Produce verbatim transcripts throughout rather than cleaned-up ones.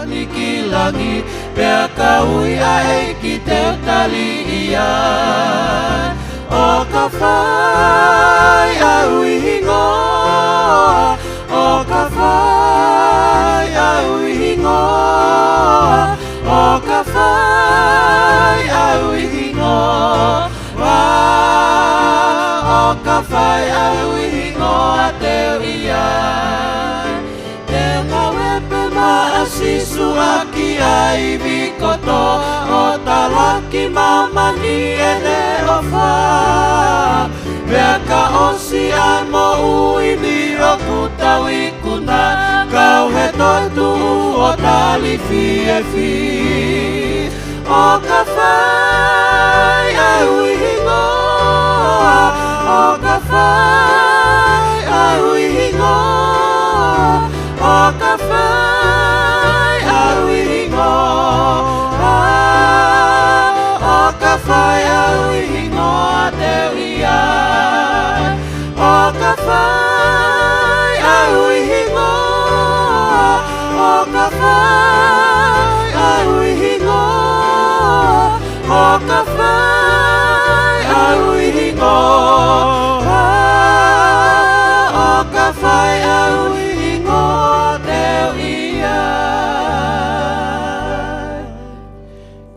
ni ki langi, pea ka ui ʻa e ʻEiki te u tali ia. ʻO ka fai ʻa e ui hingoa, ʻo ka fai ʻa e ui hingoa, ʻo ka fai ʻa e ui hingoa, ʻo ka fai ʻa e ui hingoa te u ʻai. Te u ngāue pē maʻa Sīsū ʻaki ʻa e ivi kotoa, ʻo talaki māmani ʻene ʻofa. Pea ka ʻosi ʻa e moʻui ni ʻoku tau ikuna, kau he toetuʻu ʻo tali fiefia. ʻO ka fai ʻa e ui hingoa, ʻo ka fai ʻa e ui hingoa, ʻo ka fai ʻa e ui hingoa, ʻo ka fai ʻa e ui hingoa te u ʻai. ʻO ka fai ʻa e ui hingoa, ʻo ka fai ʻa e ui hingoa, ʻo ka fai ʻa e ui hingoa, ʻo ka fai ʻa e ui hingoa te u ʻai.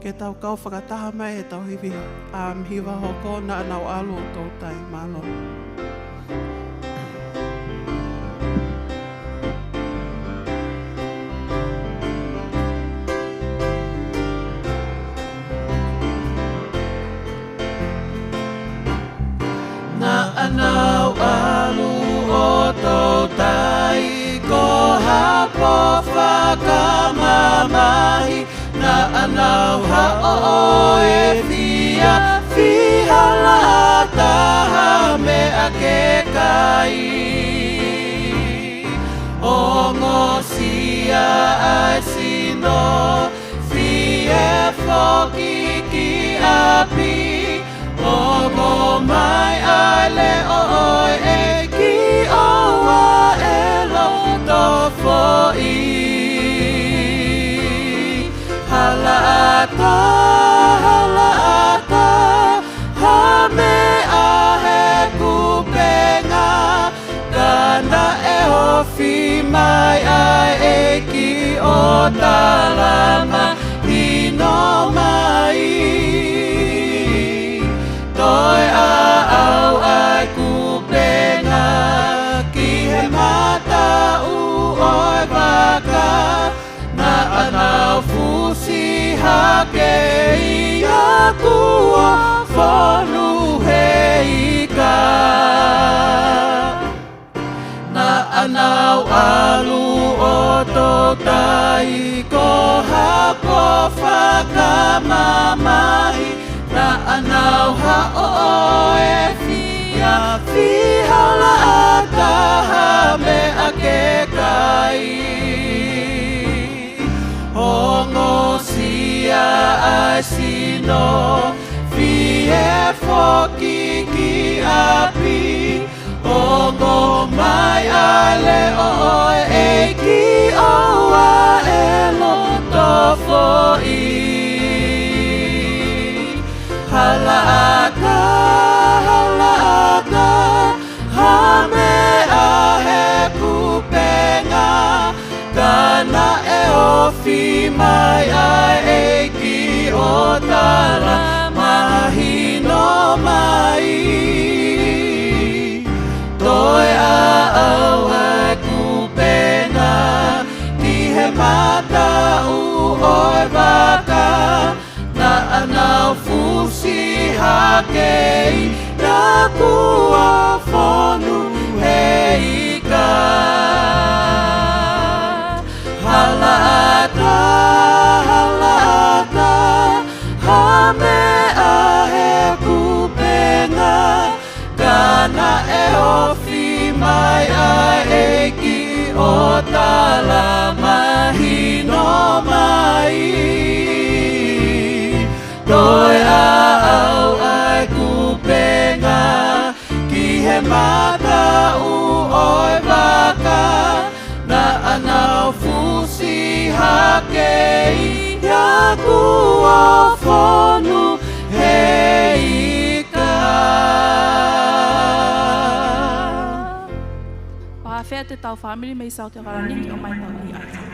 Ke tau kau fakataha mai he tau hiva, ʻa e hiva hoko, Naʻa Nau ʻAlu ʻo Toutai. Mālō. Naʻa nau ʻalu ʻo toutai, ko ha pō fakamamahi. Naʻa nau haʻo ʻo e fiefia, hala ʻatā ha meʻa ke kai. Ongosia ʻa e sino, fie foki ki ʻapi. Ongo mai ʻa e leʻo ʻo e ʻEiki, ʻoua ʻe loto foʻi. Hala ʻatā, hala ʻatā ha meʻa he kupenga, ka naʻe ofi mai ʻa e ʻEiki ʻo tala mahino mai. Toe ʻaʻau ʻa e kupenga ki he mataʻu ʻo e vaka, naʻa nau fusi hake ia kuo fonu he ika. Naʻa nau ʻalu ʻo toutai, ko ha pō fakamamahi. Naʻa nau haʻo ʻo e fiefia, hala ʻatā ha meʻa ke kai. Ongosia ʻa e sino, fie foki ki ʻapi. Ongo mai ʻa e leʻo ʻo e ʻEiki, ʻoua ʻe loto foʻi. Hala ʻatā, hala ʻatā ha meʻa he kupenga, ka naʻe ofi mai ʻa e ʻEiki ʻo tala mahino mai. Toe ʻaʻau ʻa e kupenga ki he mataʻu ʻo e vaka, naʻa nau fusi hake ia kuo fonu he ika. Hala ʻatā, hala ʻatā ha meʻa he kupenga, ka naʻe ofi mai ʻa e ʻEiki ʻo tala mahino mai. Toe ʻaʻau ʻa e kupenga ki he mataʻu ʻo e vaka, naʻa nau fusi ha Kei ʻaku ʻo fonu he ika. ʻO hafea atu ʻetau fāmili mei South Carolina ke ʻomai ʻetau kiʻi ʻapi.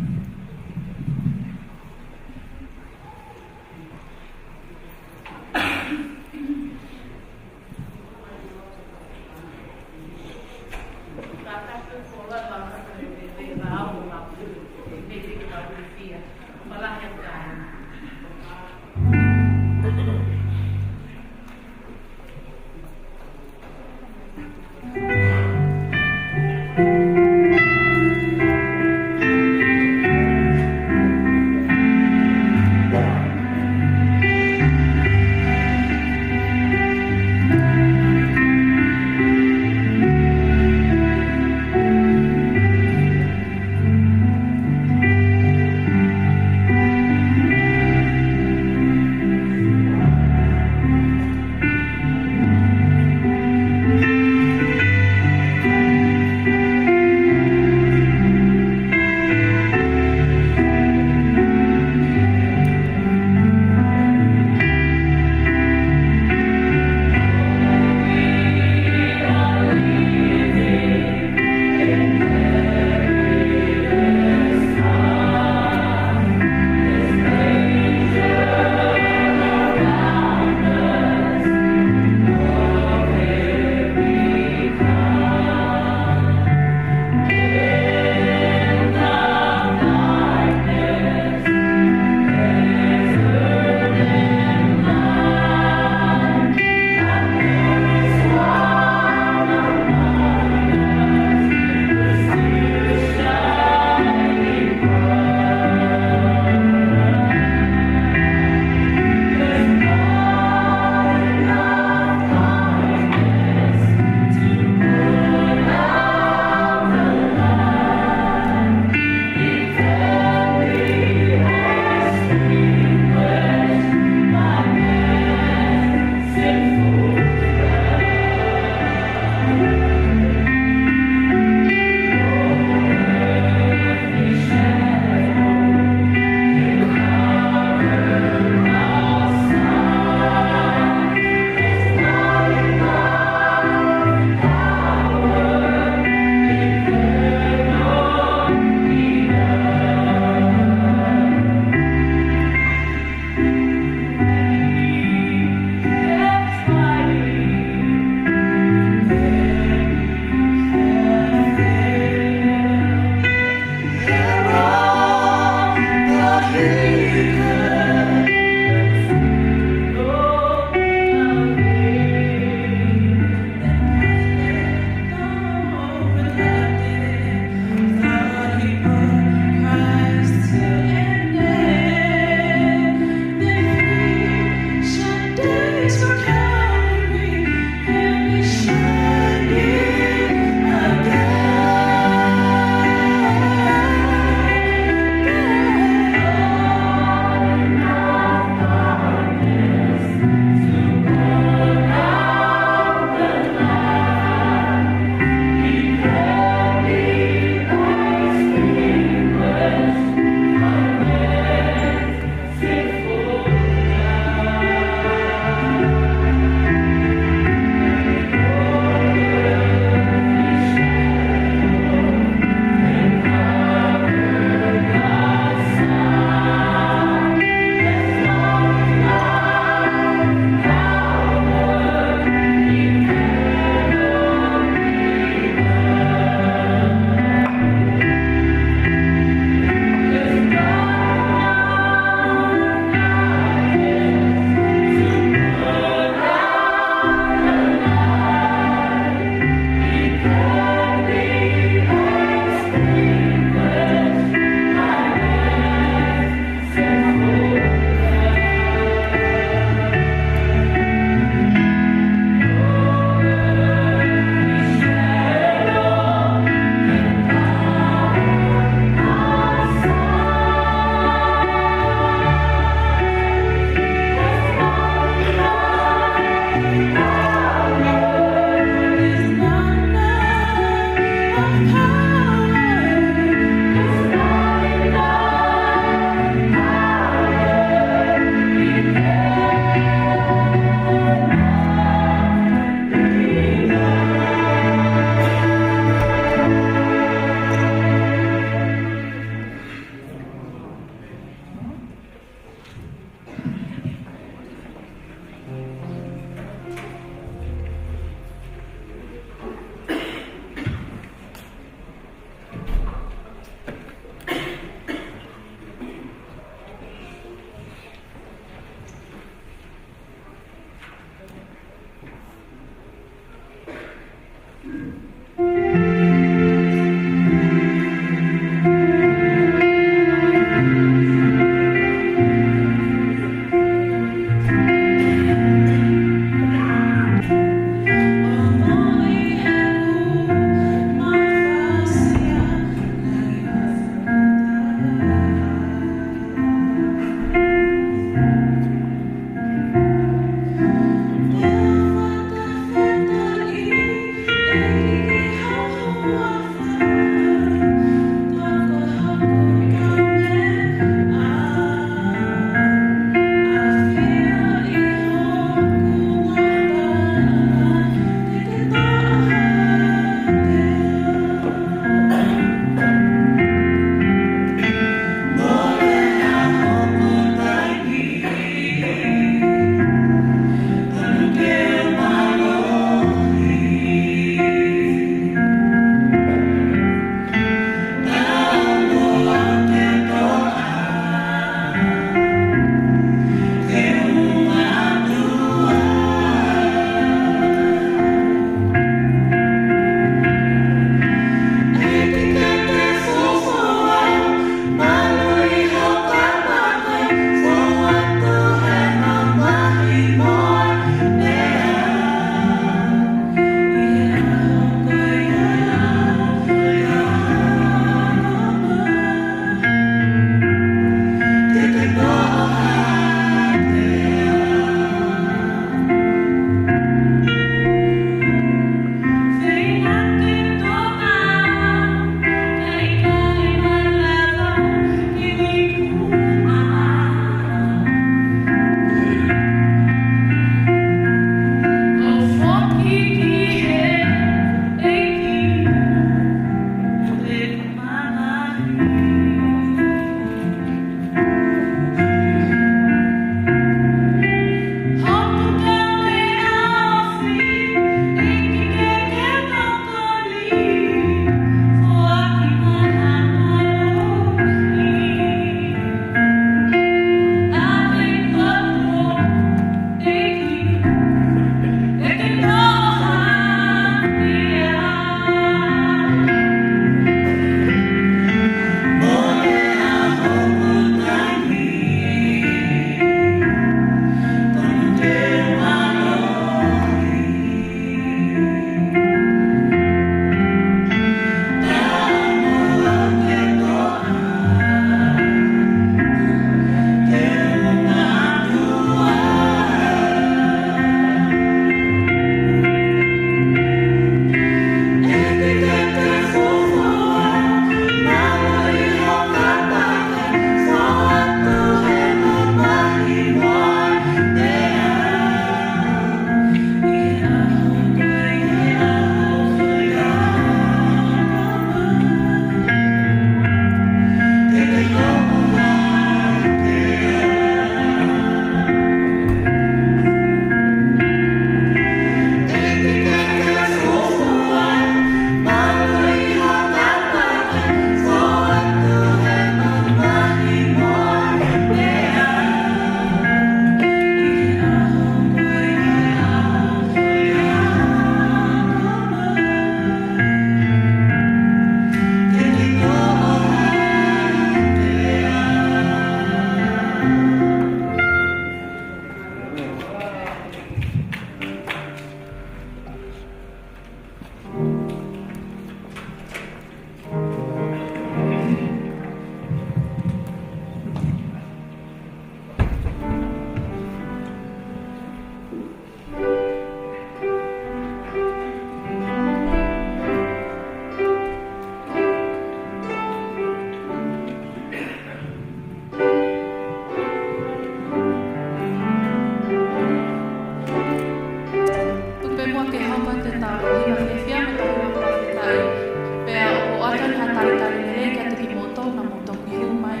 ha talitali lelei kiate kimoutolu naʻa mou toki hū mai.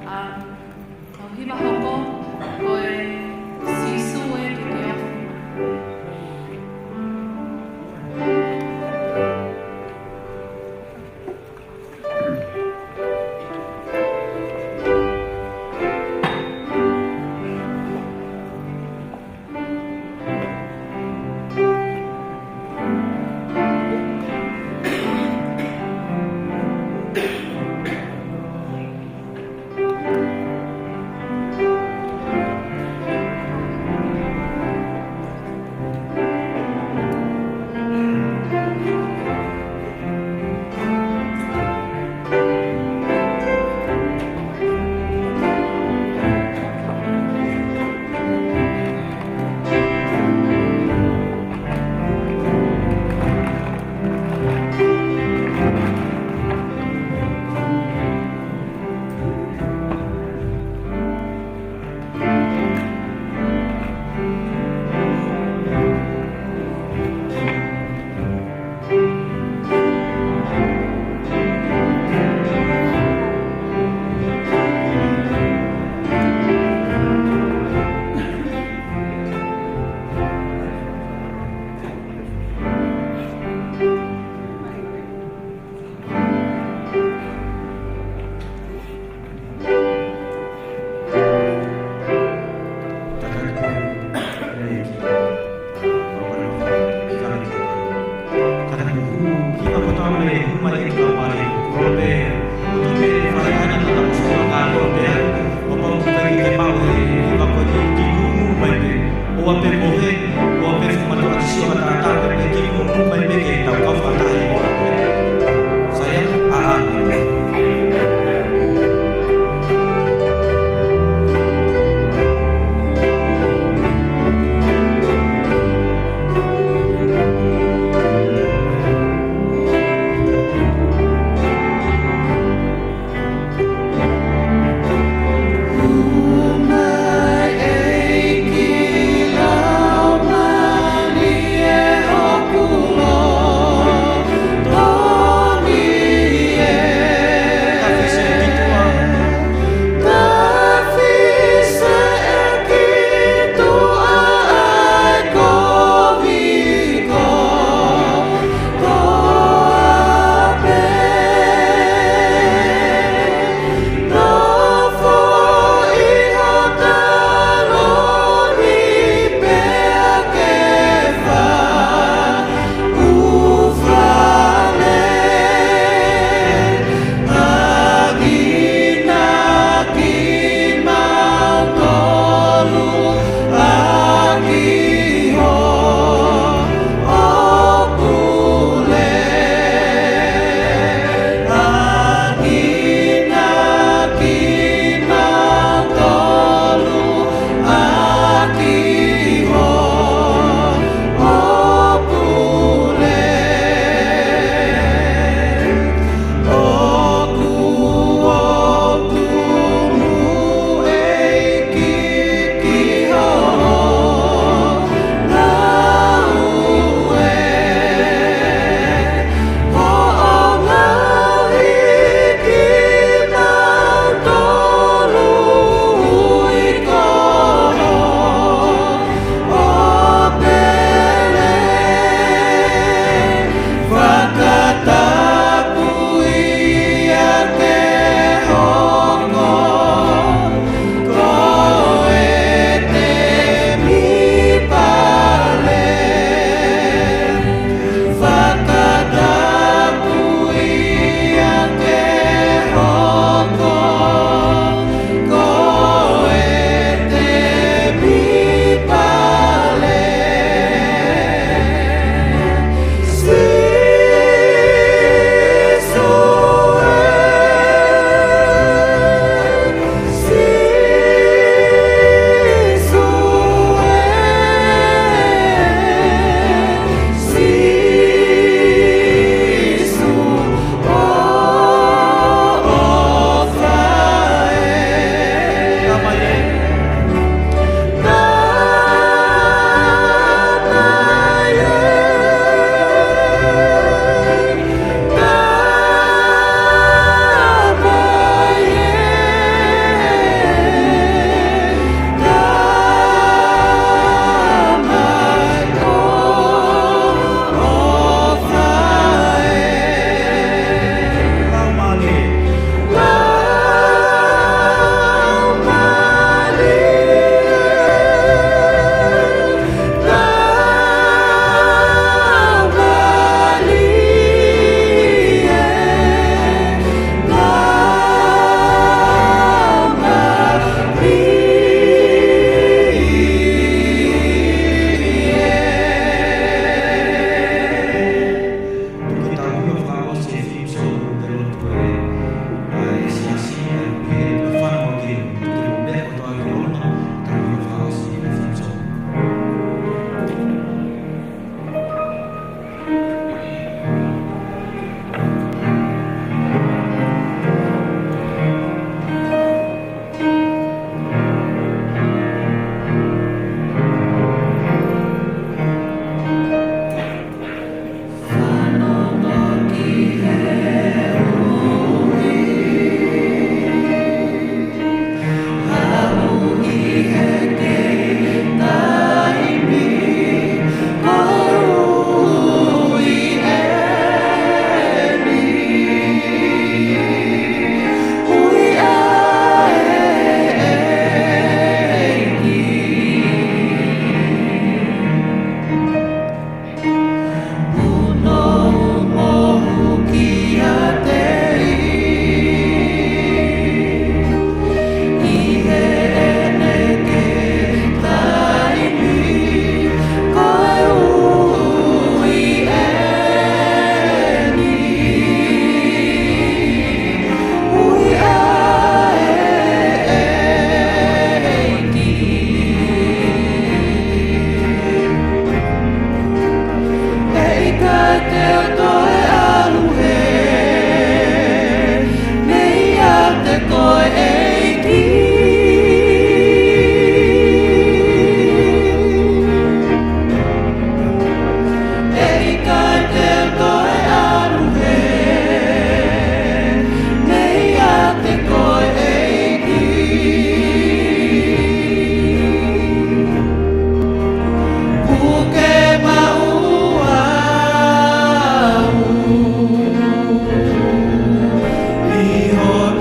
ʻA, ʻa e hiva hoko, ko e Sīsū ē ke ke ofi mai.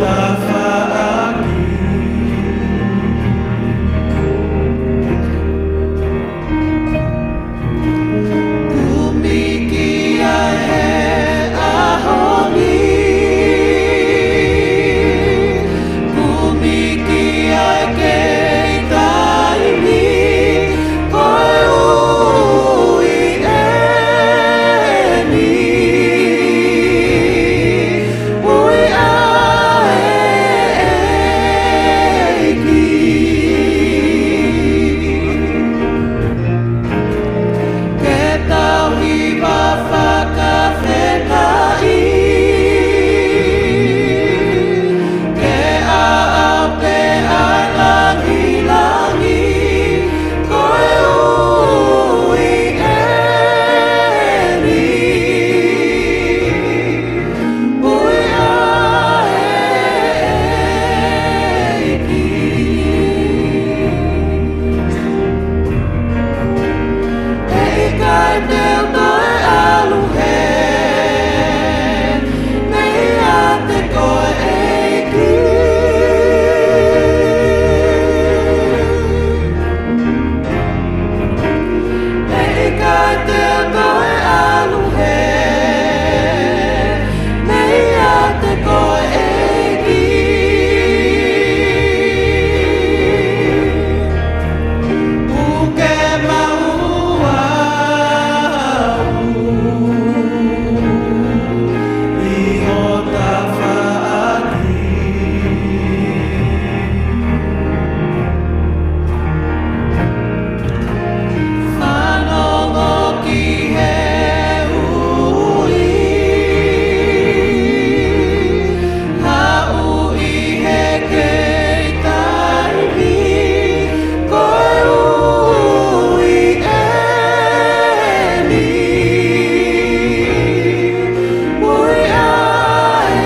Tafaʻaki. Kumi ki ai he ʻaho ni. Kumi ki ai kei taimi. Ko e ui eni. Ui ʻa e ʻEiki. Ke tau hiva fakafetaʻi. Ke ʻaʻau pē ʻa e langilangi. Ko e ui eni. Ui ʻa e ʻEiki. ʻE ʻikai te u toe ʻalu hē, meiate koe ʻEiki. ʻE ʻikai te u toe ʻalu hē, meiate koe ʻEiki. Puke maʻu au ʻi ho tafaʻaki. Fanongo ki he ui, haʻu ʻi he kei taimi, ko e ui eni. Ui ʻa e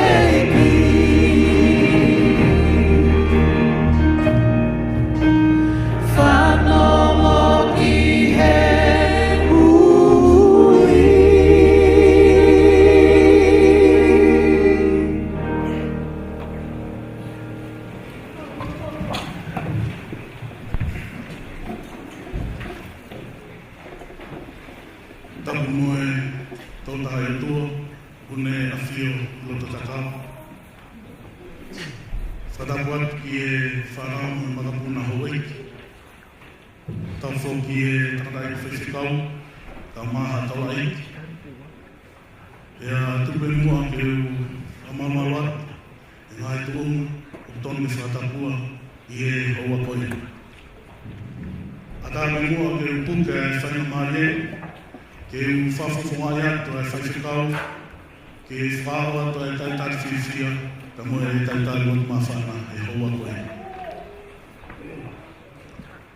ʻEiki. Fanongo ki he ui. Tapu mo e Tolu Tahaʻi ʻOtua, ʻoku ne ʻafio ʻi loto takau. Fakatapu atu ki he fānau mo e makapuna houʻeiki. Tapu foki ki he tangataʻeiki faifekau, kae ʻumaʻā haʻa taulaʻeiki. Pea tuku pē muʻa ke u fakamalumalu atu ʻi he ngaahi tuʻunga ʻoku totonu ke fakatapua ʻi he houa ko eni. ʻAtā pē muʻa ke u puke e faingamālie, ke u fakafofongaʻi atu e faifekau, ke fakahoko atu e talitali fiefia, kae ʻumaʻā e talitali lotu māfana ʻi he houa ko eni.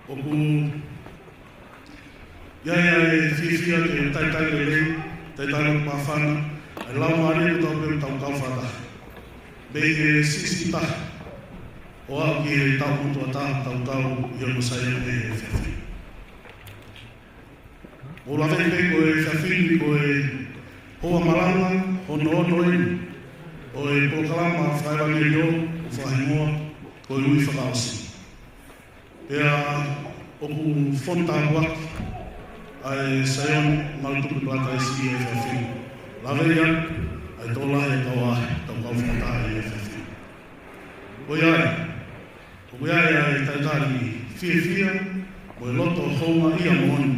ʻOku ʻi ai ʻa e fiefia ke talitali lelei, talitali lotu māfana, ʻa e laumālie ʻoku tau pehē ʻoku tau kau fakataha. Mei he siʻisiʻi taha ʻo aʻu ki he tau motuʻa taha ʻoku tau kau ʻi hono sai ʻa e efiafi. ʻOku ou lave pē ko e efiafi ni ko e houa malanga hono ono eni ʻo e polokalama fakaʻevangeliō ʻoku fakahingoa ko e Ui Fakaʻosi. Pea ʻoku fonu tāpuaki ʻa e Saione Malu Tupu Palataisi ʻi he efiafi ni. Lave ia ʻa e tokolahi ʻo e kau ʻaho ʻoku tau kau fakataha ʻi he efiafi ni. ʻOku ʻi ai, ʻoku ʻi ai ʻa e talitali fiefia mo e loto houngaʻia moʻoni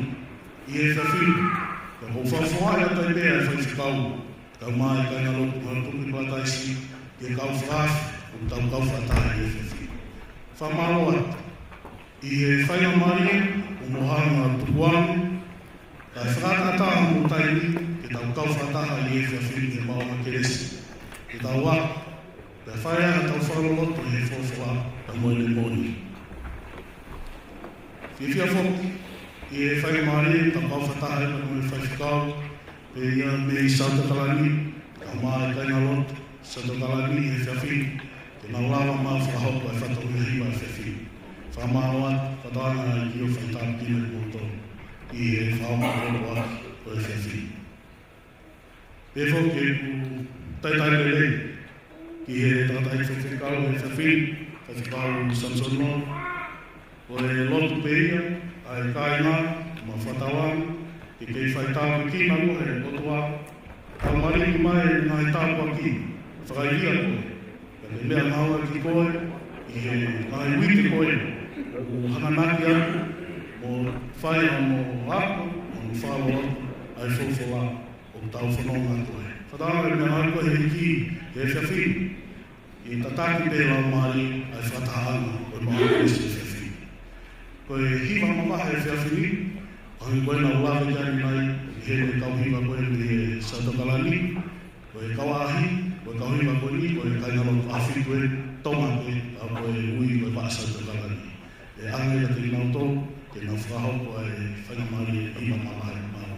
ʻi he efiafi ni. Pea ʻoku ou fakafofongaʻi atu ai pē ʻa e faifekau, kae ʻumaʻā e kāingalotu Malu Tupu Palataisi, ki he kau fakaafe ʻoku tau kau fakataha ʻi he efiafi ni. Fakamālō atu ʻi he faingamālie kuo mou hanga ʻo tukuange, kae fakaʻataʻatā hoʻomou taimi ke tau kau fakataha ʻi he efiafi ni he maʻu ʻa e kelesi ke tau ako, pea fai ai haʻatau fakaloloto he folofola kae ʻumaʻā ʻene moʻoni. Fiefia foki ʻi he faingamālie ke tau kau fakataha ai pea mo e faifekau, pea ia mei South Auckland, kae ʻumaʻā e kāingalotu South Auckland ʻi he efiafi ni, ke nau lava ʻo fakahoko e fatongia hiva ʻo e efiafi ni. Fakamālō atu, fakatauange ʻa e ʻEiki ʻo fai tāpuekina kimoutolu ʻi he fakahoko ʻo e efiafi ni. Pehē foki ʻeku Talitali lelei ki he tangataʻeiki faifekau he efiafi ni, Faifekau Samisoni Noa. Ko e lotu pē ia ʻa e kāinga mo e fakataha, ke kei fai tāpuekina mo e ʻOtua, tau maliki mai e ngaahi tāpuaki fakaivia ko ē, pea ke meʻangāueʻaki koe ʻi he ngaahi uike ko ē ʻoku hanganaki atu, mo fai hono ako, mo fakaloloto ʻa e folofola ʻoku tau fononga atu ai. Fakataha e meʻangāueʻaki koe ʻe he ʻEiki he efiafi ni, ke tataki pē ʻe he Laumālie ʻa e fakatahaʻanga ʻo e maʻu ʻo e efiafi ni. Ko e hiva mavahe ʻo e efiafi ni, ʻa ia ko ē naʻa ku lave ki ai ʻanenai, ʻi he kau hiva ko ē mei he Saute Auckland, ko e kau ʻaʻahi, ko e kau hiva ko eni, ko e kāingalotu ʻAhofitu ē, Tonga pē, ʻa ia ko e ui ko e Vaʻa Saute Auckland. ʻE ʻange kiate kinautolu ke nau fakahoko ʻa e faingamālie ʻo e hiva mavahe. Mālō.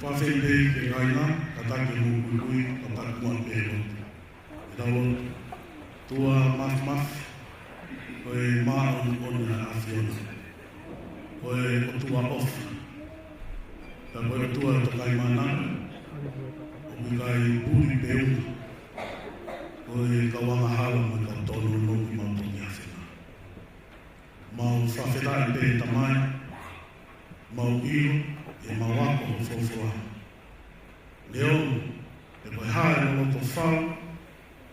Fafei pē ke ngaina, ka taki mo kuikui, ka taki mo pē lotu. ʻE tau lotu. ʻOtua Māfimafi, ko e māʻoniʻoni ʻa e ʻAfiona. Ko e ʻOtua ʻofa. Ka ko e ʻOtua tokaimaʻananga, ʻoku ʻikai puli pe uma. Ko e kau angahala mo e kau tōnounou kimautolu ki he ʻAfiona. Mau fakafetaʻi pē Tamai, mau ʻilo, ʻe mau ako ho folofola. Neongo, pe ko e hā e loto fau,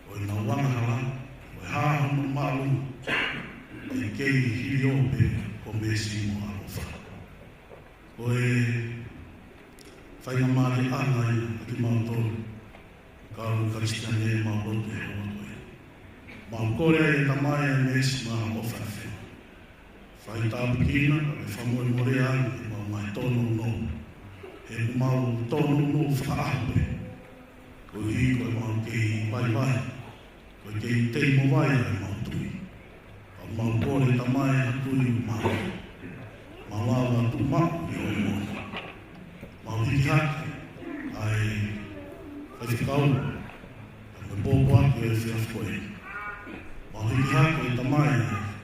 ʻo ʻenau angahala, pe ko e hā hono māʻolunga, ʻe kei hili ʻo pē ho meesi mo ho ʻaloʻofa. Ko e faingamālie ʻana ia ʻa kimautolu, kau Kalisitiane mau lotu he ʻaho ko eni. Mau kole ai ʻe Tamai ʻa e meesi mo e ʻaloʻofa ʻa e ʻAfiona. Fai tāpuekina, kae fakamolemole ange ʻemau ngaahi tōnounou. He ʻoku mau tōnounou fakaʻaho pē. Koeʻuhi ko ʻemau kei vaivai. Ko e kei tei mo vai ʻa ʻemau tui. Ka mau kole Tamai ha tui mau. Mau lava tuʻu maʻu ʻi hoʻo moʻoni. Mau hiki hake ʻa e faifekau. Ka mau pōpoaki ʻo e efiafi ko eni. Mau hiki hake Tamai,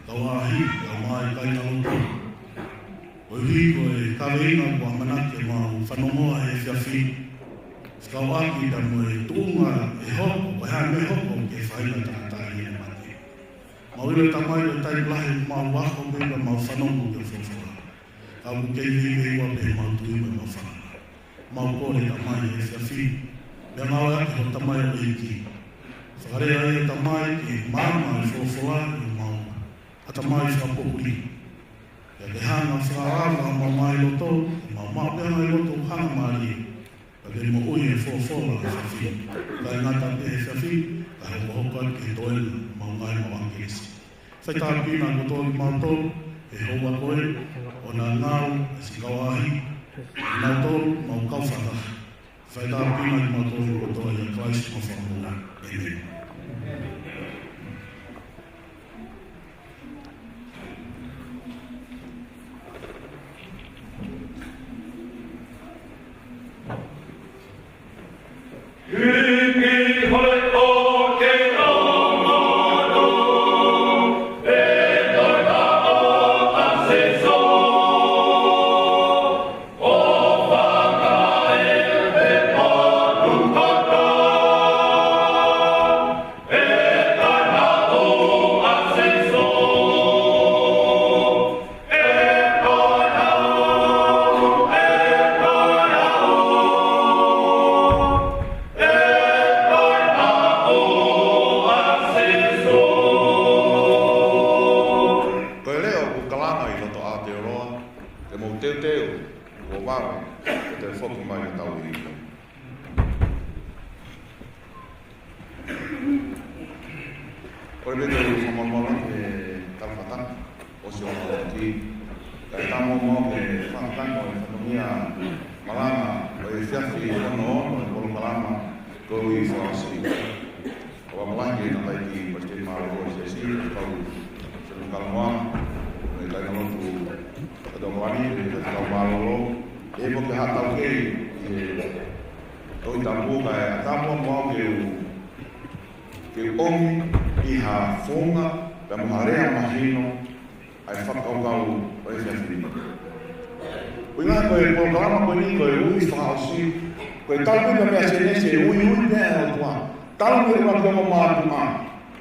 kau ʻaʻahi, kau mai kai na loto. Koeʻuhi ko e kaveinga kuo ʻamanaki ke mau fanongoa he efiafi ni. Fekauʻaki pea mo e tuʻunga ʻe hoko, ko e hā e meʻa ʻe hoko ki he faʻahinga tangata ʻi heʻene mate. Mau ʻilo Tamai ko e taimi lahi mau ako pē pea mau fanongo ki he folofola. Ka ʻoku kei veiveiua pē mau tui mo ʻemau fānau. Mau kole Tamai he efiafi ni. Meʻangāueʻaki ho tamaioʻeiki. Fakalea ai ʻe Tamai ke maama e folofola ʻi homau ʻatamai fakapoʻuli. Pea ke hanga ʻo fakalava homau ngaahi loto, ke mau maʻu pē ʻa e ngaahi loto hangamālie. Pea ke moʻui e folofola he efiafi ni. Kae ngata pē he efiafi ni, kae hokohoko atu ki he toenga homau ngaahi maʻu ʻa Kalaisi. Fai tāpuekina kotoa kimautolu, he houa ko eni, ʻo na ngāue, ʻa siʻi kau ʻaʻahi, kinautolu, mau kau fakataha. Fai tāpuekina kimautolu kotoa ʻia Kalaisi ko homau Fakamoʻui. ʻĒmeni. Ko e leʻo ʻoku kalanga ʻi loto Aotearoa, te mou teuteu, kuo vave, ke toe foki mai ʻo tau ʻi. Kole pē ke u fakamolemole he talafakatapu ʻosi ʻo e ʻaho ni. Kae ʻatā muʻa ke fakatapu ʻa e fatongia malanga ʻo e efiafi ono ono ʻo e polokalama ko e Ui Fakaʻosi. Kau fakamālō ki he tamaiki palesiteni mālōlō ʻo e siasi, kau Sēnolo Kalamoana, mo e kāingalotu ʻo Tonga ni, mo e kau mālōlō. ʻE mo ke haʻatau kei, ʻi he Tohi Tapu kae ʻatā muʻa ke u, ke u ʻomi ʻi ha founga, pea mo ha lea mahino, ʻa e fakakaukau ʻo e efiafi ni. ʻUhinga ko e polokalama ko eni ko e Ui Fakaʻosi, ko e talu pē mei he Sēnesi, uiui pē ʻa e ʻOtua. Talu mei he ʻuluaki ongo mātuʻa,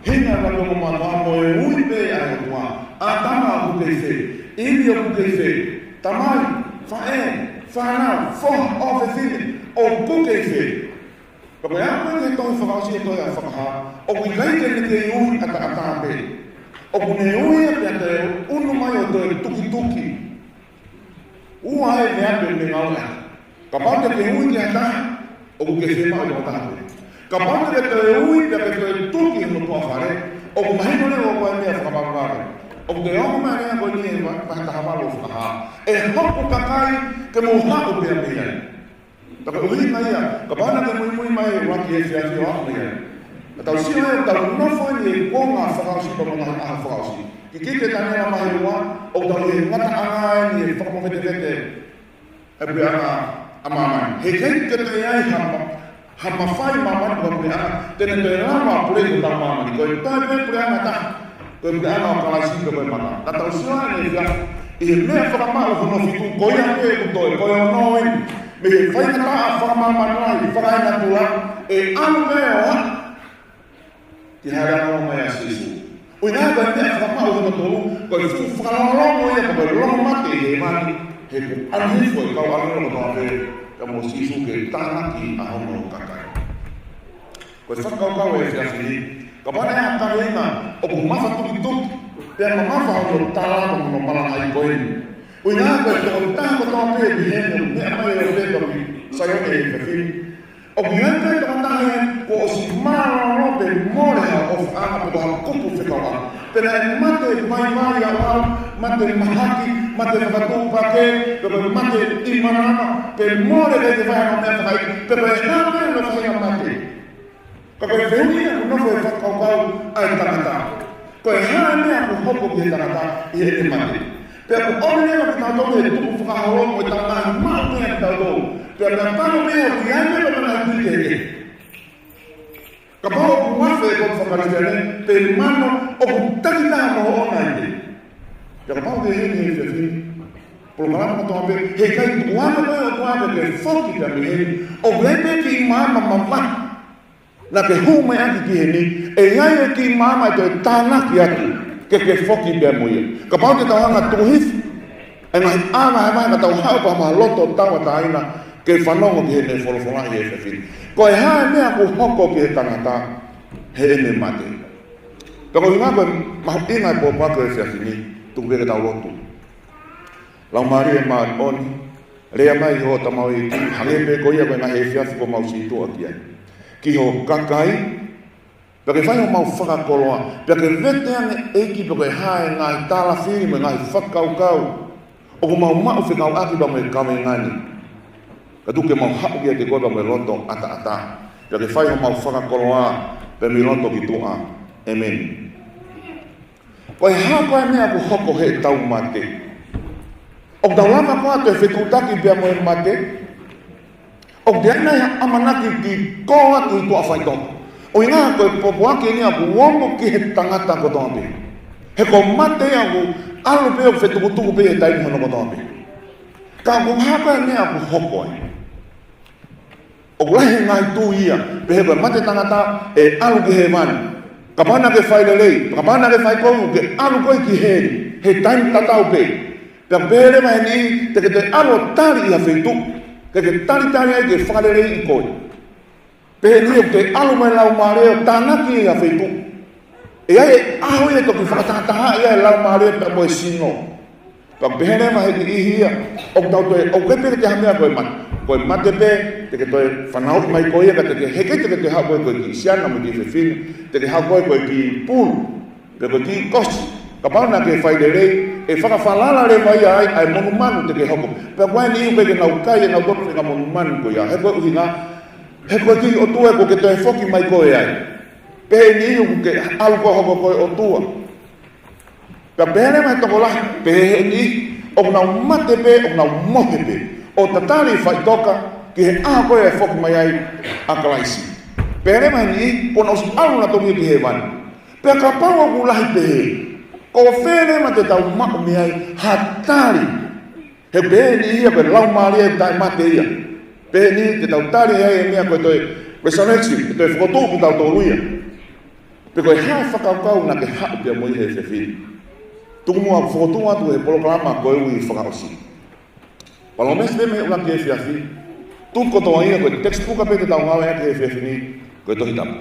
hinga ʻuluaki ongo mātuʻa mo e ui pē ʻa e ʻOtua. ʻĀtama ʻoku kei fē? ʻIvi ʻoku kei fē? Tamai, faʻē, fānau, foha, ʻofefine, ʻoku kei fē? Ka ko e ʻaho ko eni he tohi fakaʻosi ʻe toe ʻa Fakahā, ʻoku ʻikai ke ne kei ui ʻataʻatā pē. ʻOku ne ui ia pea toe ʻunu mai ʻo toe tukituki. Ua e meʻa pē ʻoku ne ngāueʻaki. Kapau te ke ui ki ha taha, ʻoku ke fiemaʻu ʻe he tokotaha pē. Kapau te ke toe ui pea ke toe tuki hono tuʻa fale, ʻoku mahino leva ko e meʻa fakavavevave. ʻOku toe ongo mai e meʻa ko eni he vahe taha valu ʻo Fakahā. ʻE hoku kakai ke mou haʻu pea mei ai. Ka ko e ʻuhinga ia, kapau naʻa ke muimui mai he ʻuluaki efiafi ʻo aʻu mai ai. Ka tau sio ai, tau nofo eni he kuonga fakaʻosi pea mo e ngaahi ʻaho fakaʻosi. Kikite Taniela vahe ua, ʻoku tau ʻi he ngataʻanga eni he fakamovetevete ʻa e puleʻanga ʻa māmani. He ʻikai ke toe ʻi ai ha ma-, ha mafai ʻa māmani ko e puleʻanga te ne toe lava ʻo puleʻi hotau māmani. Ko e toe pē puleʻanga taha, ko e puleʻanga ʻo Kalaisi pē ko e maka. Ka tau sio ʻanenai ia ʻi he meʻa fakamaʻu hono fitu, ko ia pē ʻoku toe, ko e ono eni mei he faingataʻa fakamāmani lahi fakaenatula, ʻe ʻalu pē ʻo aʻu ki he hāʻele angaʻofa mai ʻa Sīsū. ʻUhinga ko e meʻa fakamaʻu hono tolu, ko e fuʻu fakalongolongo ia ko e longo mate ʻi hēvani, he kuo ʻalu hifo e kau ʻāngelo kotoa pē, pea mo Sīsū ke tānaki ʻa hono kakai. Ko e fakakaukau ʻo e efiafi ni, kapau naʻe ʻi ai ha kaveinga ʻoku mafatukituki, pea mamafa hono tala mo hono malanga ko eni. ʻUhinga ko e tokotaha kotoa pē ʻi heni ʻoku meʻa mai ʻo pehē ki Saione he efiafi ni, ʻoku ʻi ai pē tokotaha ia kuo ʻosi mālōlō pe mole ha ʻofaʻanga pe ko ha kupu fekauʻaki. Pe naʻe mate vaivai ʻaʻau, mate mahaki, mate fakatuʻupakē, pe ko e mate ʻi malanga, pe mole ʻikai ke fai ha meʻa fakaʻeiki, pe ko e hā pē hono faʻahinga mate. Ka ko e fehuʻi ia ʻoku nofo he fakakaukau ʻa e tangata. Ko e hā e meʻa ʻoku hoko ki he tangata ʻi heʻene mate? Pea ʻoku ʻomi leva kitautolu he tukufakaholo mo e tangata maʻu meʻa kitautolu. Pea kapau pē ʻoku ʻi ai pē ʻa e tui kehekehe. Kapau ʻoku afe e kau faka-Kalisitiane, pe mano, ʻoku takitaha mo hoʻo ʻaonga ia. Pea kapau ʻoku ʻi heni he efiafi ni, polokalama kotoa pē, he ʻikai tuku hake ko e ʻOtua ke ke foki pea mei heni, ʻoku ʻi ai pē kiʻi maama mamahi naʻa ke hū mai ʻaki ki heni, ʻe ʻi ai e kiʻi maama ʻe toe tānaki atu ke ke foki pea mo ia. Kapau te tau hanga ʻo tuku hifo e ngaahi ʻā vahevahe ka tau haʻu pea mo ha loto tauʻatāina ke fanongo ki heʻene folofola ʻi he efiafi ni. Ko e hā e meʻa ʻoku hoko ki he tangata heʻene mate? Pea ko e ʻuhinga ko e mahuʻinga e pōpoaki ʻo e efiafi ni, tuku pē ke tau lotu. Laumālie Māʻoniʻoni, lea mai hoʻo tamaioʻeiki, hangē pē ko ia ko e ngaahi efiafi kuo mau situʻa ki ai, ki ho kakai, pea ke fai homau fakakoloa, pea ke vete ange ʻEiki pe ko e hā e ngaahi tālafili mo e ngaahi fakakaukau ʻoku mau maʻu fekauʻaki pea mo e kaveinga ni. Ka tuku ke mau haʻu kiate koe pea mo e loto ʻataʻatā, pea ke fai homau fakakoloa, pea mei loto ki tuʻa. ʻĒmeni. Ko e hā ko ā e meʻa ʻoku hoko heʻetau mate? ʻOku tau lava koā ʻo toe fetuʻutaki pea mo e mate? ʻOku ʻi ai nai ha ʻamanaki ke kō atu ʻi tuʻa faʻitoka? ʻUhinga ko e pōpoaki eni ʻoku ongo ki he tangata kotoa pē. He ko e mate ia ʻoku ʻalu pē ʻo fetukutuku pē he taimi hono kotoa pē. Ka ko e hā ko ā e meʻa ʻoku hoko ai? ʻOku lahi e ngaahi tui ia, pehē ko e mate tangata ʻe ʻalu ki hēvani. Kapau naʻa ke fai lelei, kapau naʻa ke fai kovi, ke ʻalu koe ki heli he taimi tatau pē. Pea pehē leva ʻe he niʻihi te ke toe ʻalu ʻo tali ʻi ha feituʻu, ke ke talitali ai ke fakaleleiʻi koe. Pehē ʻe he niʻihi ʻoku toe ʻalu mai e Laumālie ʻo tānaki ʻi ha feituʻu. ʻE ʻi ai e ʻaho ia ʻe toki fakatahatahaʻi ai e laumālie pea mo e sino. Pea pehē leva ʻe he niʻihi ia, ʻoku tau toe, ʻoku ʻikai pē ke toe ha meʻa ko e mate. Ko e mate pē, te ke toe fanauʻi mai koe ia, ka te ke, heʻikai te ke toe haʻu koe ko e kiʻi siana mo e kiʻi fefine, te ke haʻu koe ko e kiʻi pulu, pe ko e kiʻi kosi. Kapau naʻa ke fai lelei, ʻe fakafalala leva ia ai ʻa e monumanu te ke hoko. Pea ko e niʻihi ʻoku ʻikai ke nau kai ʻenau totongi e ngaahi monumanu ko ia. He ko e ʻuhinga, he ko e kiʻi ʻotua ʻoku ke toe foki mai koe ai. Pehē ʻe he niʻihi ʻoku ke ʻalu koe ʻo hoko ko e ʻotua. Pea pehē leva ʻe he tokolahi, pehē ʻe he niʻihi, ʻoku nau mate pē, ʻoku nau mohe pē ʻo tatali faʻitoka ki he ʻaho ko ē ʻe foki mai ai ʻa Kalaisi. Pehē leva ʻe he niʻihi, kuo nau ʻosi ʻalu nautolu ia ki hēvani. Pea kapau ʻoku lahi pehē, ko fē leva te tau maʻu mei ai ha tali? He pehē ʻe he niʻihi ia ko e laumālie ʻoku taʻemate ia. Pehē ʻe he niʻihi te tau tali ai e meʻa ko e toe resurrection, ko e toe fokotuʻu kitautolu ia. Pe ko e hā e fakakaukau naʻa ke haʻu pea mo ia he efiafi ni? Tuku muʻa ʻeku fokotuʻu atu e polokalama ko e ui fakaʻosi. Palōmesi pē mei he ʻuluaki efiafi, tuku kotoa ia ko e textbook pē te tau ngāueʻaki he efiafi ni, ko e Tohi Tapu.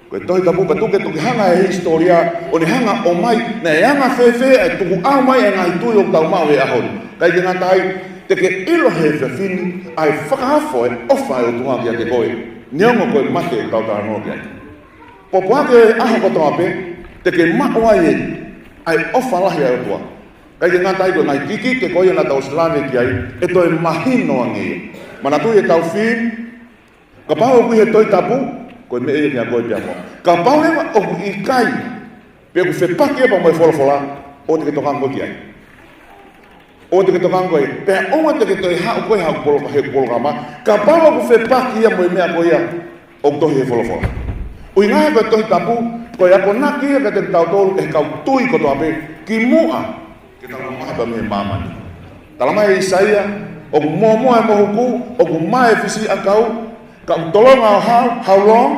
Ko e Tohi Tapu, pea tuku ke toki hanga ʻe he hisitōlia ʻo ne hanga ʻo ʻomai, naʻe anga fēfē e tukuʻau mai e ngaahi tui ʻoku tau maʻu he ʻaho ni. ʻIkai ke ngata ai, te ke ʻilo he efiafi ni ʻa e fakaofo e ʻofa e ʻOtua kiate koe, neongo ko e mate ʻoku tau talanoa ki ai. Pōpoaki e ʻaho kotoa pē, te ke maʻu ai e, ʻa e ʻofa lahi ʻa e ʻOtua. ʻIkai ke ngata ai, ko e ngaahi kikite ko ia naʻa tau ʻosi lave ki ai, ʻe toe mahino ange ia. Manatuʻi ʻetau fili, kapau ʻoku ʻi he Tohi Tapu, ko e meʻa ia kiate koe pea mo au. Kapau leva ʻoku ʻikai, pe ʻoku fepaki ia pea mo e folofola, ʻoua te ke tokanga koe ki ai. ʻOua te ke tokanga koe, pea ʻoua te ke toe haʻu koe ʻo haʻu poloka-, he polokalama, kapau ʻoku fepaki ia mo e meʻa ko ia ʻoku tohi he folofola. ʻUhinga he ko e Tohi Tapu, ko e akonaki ia kiate kitautolu ʻe he kau tui kotoa pē, kimuʻa ke tau mamahi pea mei māmani. Talamai ʻe ʻAisea, ʻoku mōmoa e mohuku, ʻoku mae e fisiʻakau, ka ʻoku tolonga ʻo hau, how long?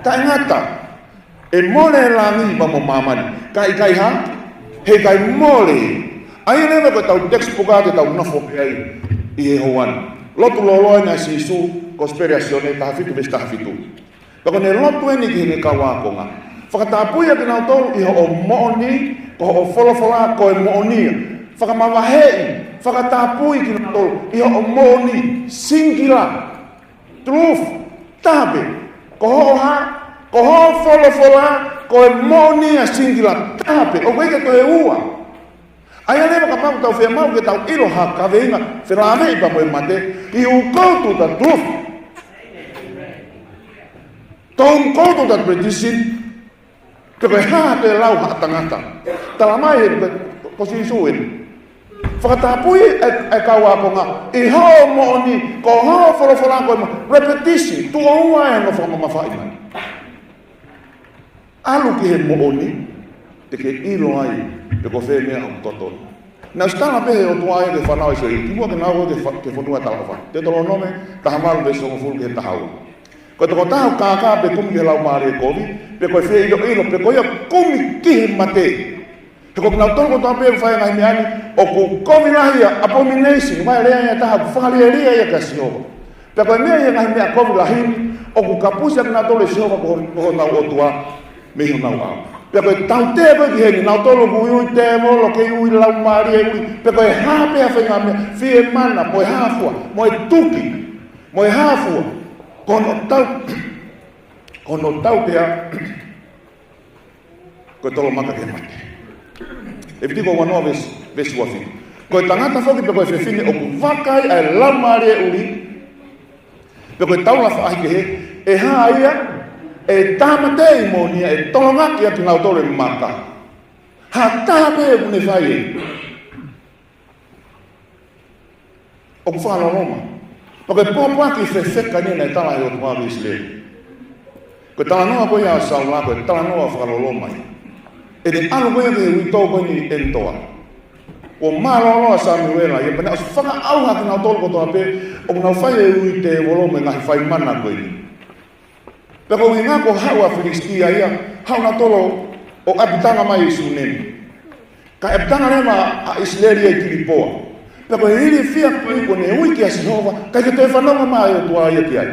Taʻengata. ʻE mole e langi pea mo māmani, ka ʻikai ha, heʻikai mole. ʻA ia leva ko ʻetau textbook ʻa ē te tau nofo pē ai ʻi he houa ni. Lotu lōloa ʻeni ʻa Sīsū, Kosipeli ʻa Sione, taha fitu veesi taha fitu. Pea ko ʻene lotu ʻeni ki heʻene kau ākonga. Fakatapui ʻa kinautolu ʻi hoʻo moʻoni, ko hoʻo folofola ko e moʻoni ia. Fakamavaheʻi, fakatapui kinautolu ʻi hoʻo moʻoni, singular. Truth, taha pē. Ko hoʻo hā, ko hoʻo folofola, ko e moʻoni ia, singular, taha pē. ʻOku ʻikai ke toe ua. ʻA ia leva kapau ʻoku tau fiemaʻu ke tau ʻilo ha kaveinga felāveʻi pea mo e mate, you go to the truth. Don't go to the tradition. Pe ko e hā te lau ha tangata. Talamai ʻe he, ko Sīsū ʻeni. Fakatapui e, e kau ākonga ʻi hoʻo moʻoni, ko hoʻo folofola ko e mo-, repetition, tuʻo ua ʻeni ʻo fakamamafaʻi mai. ʻAlu ki he moʻoni, te ke ʻilo ai pe ko fē meʻa ʻoku totonu. Naʻe ʻosi tala pē ʻe he ʻOtua ia ki he fānau ʻIsileli, kimuʻa ke nau ō ki he fa-, ki he fonua talaʻofa. Teutalōnome taha valu veesi hongofulu ki he taha ua. Ko e tokotaha ʻoku kākā pe kumi ki he laumālie kovi, pe ko e fieʻiloʻilo, pe ko ia kumi ki he mate. He ko kinautolu kotoa pē ʻoku fai e ngaahi meʻa ni, ʻoku kovi lahi ia, abomination, ʻoku ʻi ai e lea ia ʻe taha, ʻoku fakalielia ia kia Sihova. Pea ko e meʻa ia, ngaahi meʻa kovi lahi ni, ʻoku kapusi ʻa kinautolu ʻe Sihova ko, ko honau ʻOtua mei honau ʻao. Pea ko e tautea ko ē ki heni, nautolu ʻoku ui tēvolo, kei ui laumālie ʻuli, pea ko e hā pē ha faʻahinga meʻa, fie mana, mo e hā fua, mo e tuki, mo e hā fua, ko hono tau-, ko hono tautea, ko e tolomaka ki he mate. Levitiko uanoa veesi, veesi uafitu. Ko e tangata foki pe ko e fefine ʻoku vakai ʻa e laumālie ʻuli, pe ko e taula faʻahikehe, ʻe hā ia, ʻe tāmateʻi moʻoni ia, ʻe tolongaki ʻa kinautolu ʻe maka. Ha taha pē ʻoku ne fai ē. ʻOku fakaloloma. Pea ko e pōpoaki fefeka eni naʻe tala ʻe he ʻOtua ki ʻIsileli. Ko e talanoa ko ia ʻa Saula, ko e talanoa fakaloloma ia. ʻEne ʻalu ko ia ki he uitou ko eni ʻi ʻEnitoa. Kuo mālōlō ʻa Samuela ia, pea naʻe ʻosi fakaʻauha kinautolu kotoa pē ʻoku nau fai e ui tēvolo mo e ngaahi faʻahinga mana ko eni. Pea ko e ʻuhinga ko e haʻu ʻa Filisitia ia, haʻu nautolu ʻo ʻapitanga mai ʻi Sunemi. Kae ʻapitanga leva ʻa ʻIsileli ia ʻi Kilipoa. Pea ko e ilifia ko ē kuo ne ui kia Sihova, ʻikai ke toe fanongo mai e ʻOtua ia ki ai.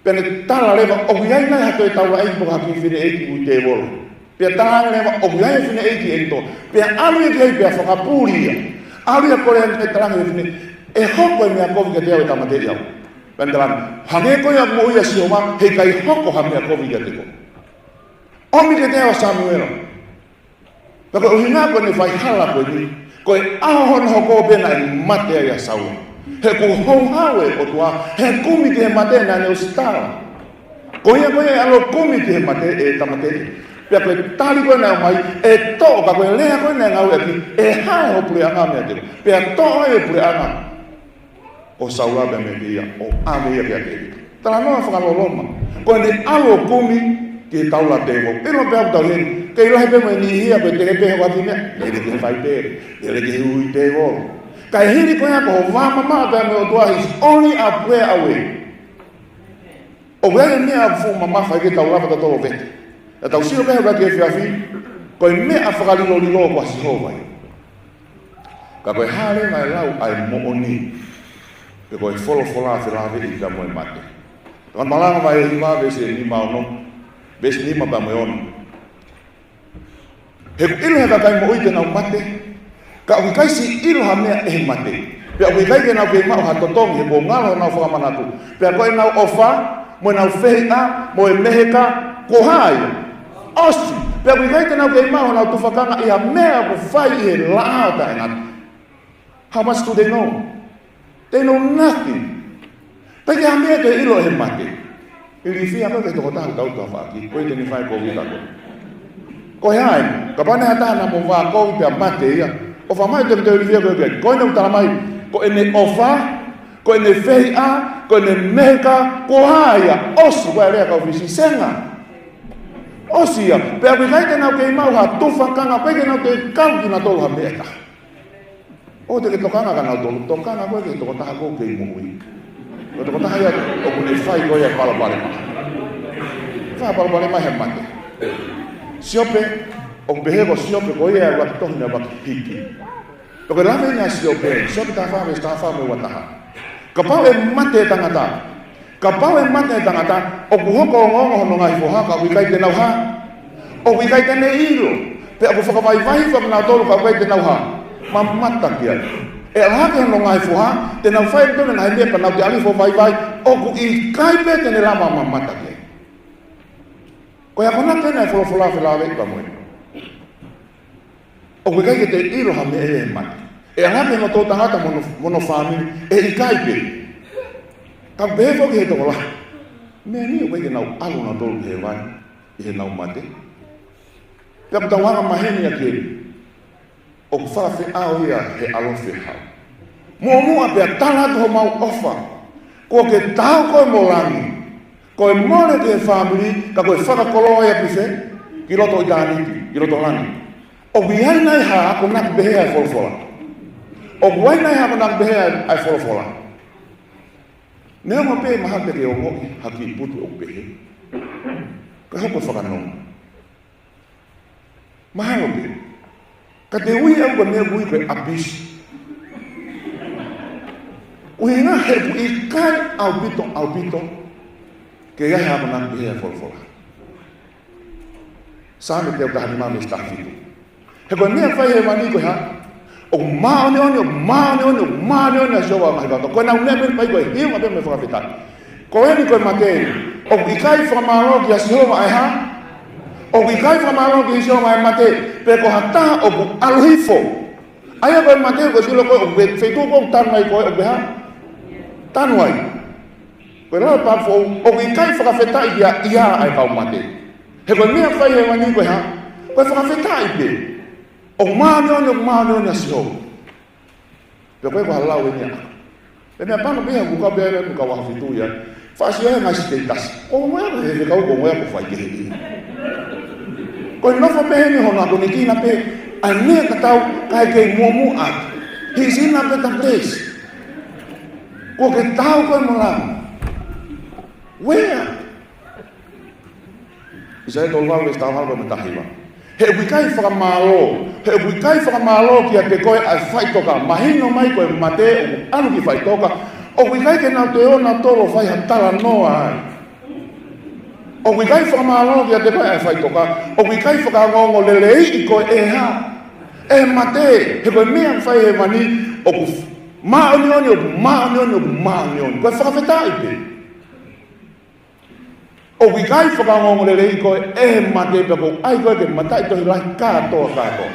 Pea ne tala leva, ʻoku ʻi ai nai ha toe taulaʻeiki pe ko ha kiʻi fineʻeiki ui tēvolo. Pea tala ange leva, ʻoku ʻi ai e fineʻeiki ʻi ʻEnitoa. Pea ʻalu ia ki ai pea fakapuli ia. ʻAlu ia ʻo kole ange, talaange ki he fefine, ʻe hoko e meʻa kovi kiate au ʻe tāmateʻi au? Pea ne talaange, hangē ko ia ʻoku moʻui ʻa Sihova, heʻikai hoko ha meʻa kovi kiate koe. ʻOmi kiate au ʻa Samuela. Pea ko e ʻuhinga ko ʻene fai hala ko eni, ko e ʻaho hono hoko pē naʻe mate ai ʻa Saula. He kuo houhau e ʻOtua, he kumi ki he mate naʻa ne ʻosi tala. Ko ia ko ia ʻe ʻalu ʻo kumi ki he mate ʻe tāmateʻi. Pea ko e tali ko ē naʻe ʻomai, ʻe toʻo, ka ko e lea ko ē naʻe ngāueʻaki, ʻe hā ʻe ho puleʻanga meiate koe? Pea toʻo ai e puleʻanga ʻo Saula pea meiate ia, ʻo ʻave ia kiate ia. Talanoa fakaloloma. Ko ʻene ʻalu ʻo kumi ki he taula tēvolo. ʻIlo pē ʻoku tau heni, kei lahi pē mo e niʻihi ia, pea teʻeki pē ʻoku ʻi ai ha kiʻi meʻa, lele ki he fai pē, lele ki he ui tēvolo. Kae hili ko ia ko e vāmamaʻo pē mo e ʻOtua, he's only a prayer away. ʻOku ʻi ai e meʻa ʻoku fuʻu mamafa ʻi heʻetau lava tautolu ʻo vete. Naʻa tau sio pē he ʻuluaki efiafi, ko e meʻa fakalilolilo ko Sihova ia. Ka ko e hā leva e lau ʻa e moʻoni, pe ko e folofola felāveʻi pea mo e mate. Ka malanga mai e hiva veesi nima ono, veesi nima pea mo e ono. He ʻoku ʻilo ʻe he kakai moʻui te nau mate, ka ʻoku ʻikai siʻi ʻilo ha meʻa ʻe he mate. Pea ʻoku ʻikai ke nau kei maʻu ha totongi he kuo ngalo honau fakamanatu. Pea ko ʻenau ʻofa, mo ʻenau fehiʻa, mo e meheka, kuo hā ia? ʻOsi. Pea ʻoku ʻikai te nau kei maʻu honau tufakanga ʻi ha meʻa ʻoku fai ʻi he laʻā taʻengata. How much do they know? They know nothing. ʻIkai ke ha meʻa te ʻilo ʻe he mate. Ilifia ko e tokotaha ʻoku tau tafaʻaki, ko e te ne fai ko vita ko. Ko e hā eni, kapau naʻe ʻi ai ha taha naʻa mo vā kovi pea mate ia, ʻOfa mai te te ilifia ko ē. Ko ʻene ʻuta mai, ko ʻene ʻofa, ko ʻene fehiʻa, ko ʻene meheka, ko e hā ia? ʻOsi, ko e lea kau Fisi, senga. ʻOsi ia, pea ʻoku ʻikai te nau kei maʻu ha tufakanga, ʻoku ʻikai ke nau kei kau kinautolu ha meʻa ʻe taha. ʻOua te ke tokanga kia nautolu, tokanga koe ki he tokotaha ʻoku kei moʻui. Ko e tokotaha ia ʻoku ne fai ko ia e palopalema. Fai palopalema he mate. Siope, ʻoku pehē ko Siope ko ia e ʻuluaki tohi naʻe ʻuluaki hiki. Pea ko e lave ʻeni ʻa Siope, Siope taha fā, veesi taha fā mo e ua taha. Kapau ʻe mate e tangata, kapau ʻe mate e tangata, ʻoku hoko ongoongo hono ngaahi foha, ka ʻoku ʻikai te nau hā? ʻOku ʻikai te ne ʻilo. Pea ʻoku fakavaivai hifo kinautolu, ka ʻoku ʻikai te nau hā? Mamata ki ai. ʻE ʻalu hake hono ngaahi foha, te nau fai ʻe nautolu e ngaahi meʻa pea nau toe ʻalu hifo ʻo vaivai, ʻoku ʻikai pē te ne lava mamata ki ai. Ko e akonaki ʻeni ʻa e folofola felāveʻi pea mo eni. ʻOku ʻikai ke te ʻilo ha meʻa ʻi he mate. ʻE ʻalu hake hono toʻutangata mo hono, mo hono fāmili, ʻe ʻikai pē. Ka ʻoku pehē foki ʻe he tokolahi, meʻa ni ʻoku ʻikai ke nau ʻalu nautolu ki hēvani ʻi heʻenau mate. Pea ʻoku tau anga maheni ʻaki eni, ʻoku fakafeʻao ia he ʻalofi ʻe hau. Muʻomuʻa pea tala atu homau ʻofa, kuo ke taau koe mo langi. Ko e mole ki he fāmili, ka ko e fakakoloa ia ki fē? Ki loto ʻitāniti, ki loto langi. ʻOku ʻi ai nai ha akonaki pehē ʻa e folofola? ʻOku ʻi ai nai ha akonaki pehē ʻa e folofola? Neongo pē mahalo te ke ongoʻi ha kiʻi putu ʻoku pehē, ka hoko fakanonga. Mahalo pē. Ka te ui au ko e meʻa ʻoku ui ko e ʻapisi. ʻUhinga he ʻoku ʻikai ʻaupito, ʻaupito ke ʻi ai ha akonaki pehē ʻa e folofola. Saame teau taha nima veesi taha fitu. He ko e meʻa ʻoku fai ʻi hēvani ko e hā? ʻOku māʻoniʻoni, ʻoku māʻoniʻoni, ʻoku māʻoniʻoni ʻa Sihova ʻo e ngaahi vaotoa. Ko ʻenau meʻa pē ʻoku fai ko e hiva pē mo e fakafetaʻi. Ko eni ko e mate, ʻoku ʻikai fakamālō kia Sihova ʻa e hā? ʻOku ʻikai fakamālō kia Sihova ʻa e mate, pe ko ha taha ʻoku ʻalu hifo. ʻA ia ko e mate, ko e sila ko ē, ʻoku ke feituʻu ko ē ʻoku tanu ai koe, ʻoku ke hā? Tanu ai. Ko e lau pā foʻou, ʻoku ʻikai fakafetaʻi ia ʻa e kau mate. He ko e meʻa ʻoku fai ʻi hēvani ko e hā? Ko e fakafetaʻi pē. ʻOku māʻoniʻoni, ʻoku māʻoniʻoni ʻa Sihova. Pea ko e ʻoku lau eni ʻa. Pea meʻapango pē ia ʻoku kau pē ia, ʻoku kau ʻaho fitu ia. Faʻa sio he ngaahi siteitasi. Ko e meʻa ko e hā e kau ko e meʻa ʻoku fai kehe ia. Ko e nofo pē heni hono akonikina pē ʻa e meʻa tatau kae kei muʻomuʻa. He's in a better place. Kuo ke taau koe mo langi. Where? ʻAisea tolu valu veesi taha valu mo e taha hiva. He ʻoku ʻikai fakamālō, he ʻoku ʻikai fakamālō kiate koe ʻa e faʻitoka. Mahino mai ko e mate ʻoku ʻalu ki faʻitoka. ʻOku ʻikai ke nau toe ō nautolu ʻo fai ha talanoa ai. ʻOku ʻikai fakamālō kiate koe ʻa e faʻitoka. ʻOku ʻikai fakaongoongoleleiʻi koe ʻe hā? ʻE he mate. He ko e meʻa ʻoku fai ʻi hēvani ʻoku māʻoniʻoni, ʻoku māʻoniʻoni, ʻoku māʻoniʻoni. Ko e fakafetaʻi pē. ʻOku ʻikai fakaongoongoleleiʻi koe ʻe he mate pea ʻoku ʻai koe ke mataʻitohi lahi kātoa, kātoa.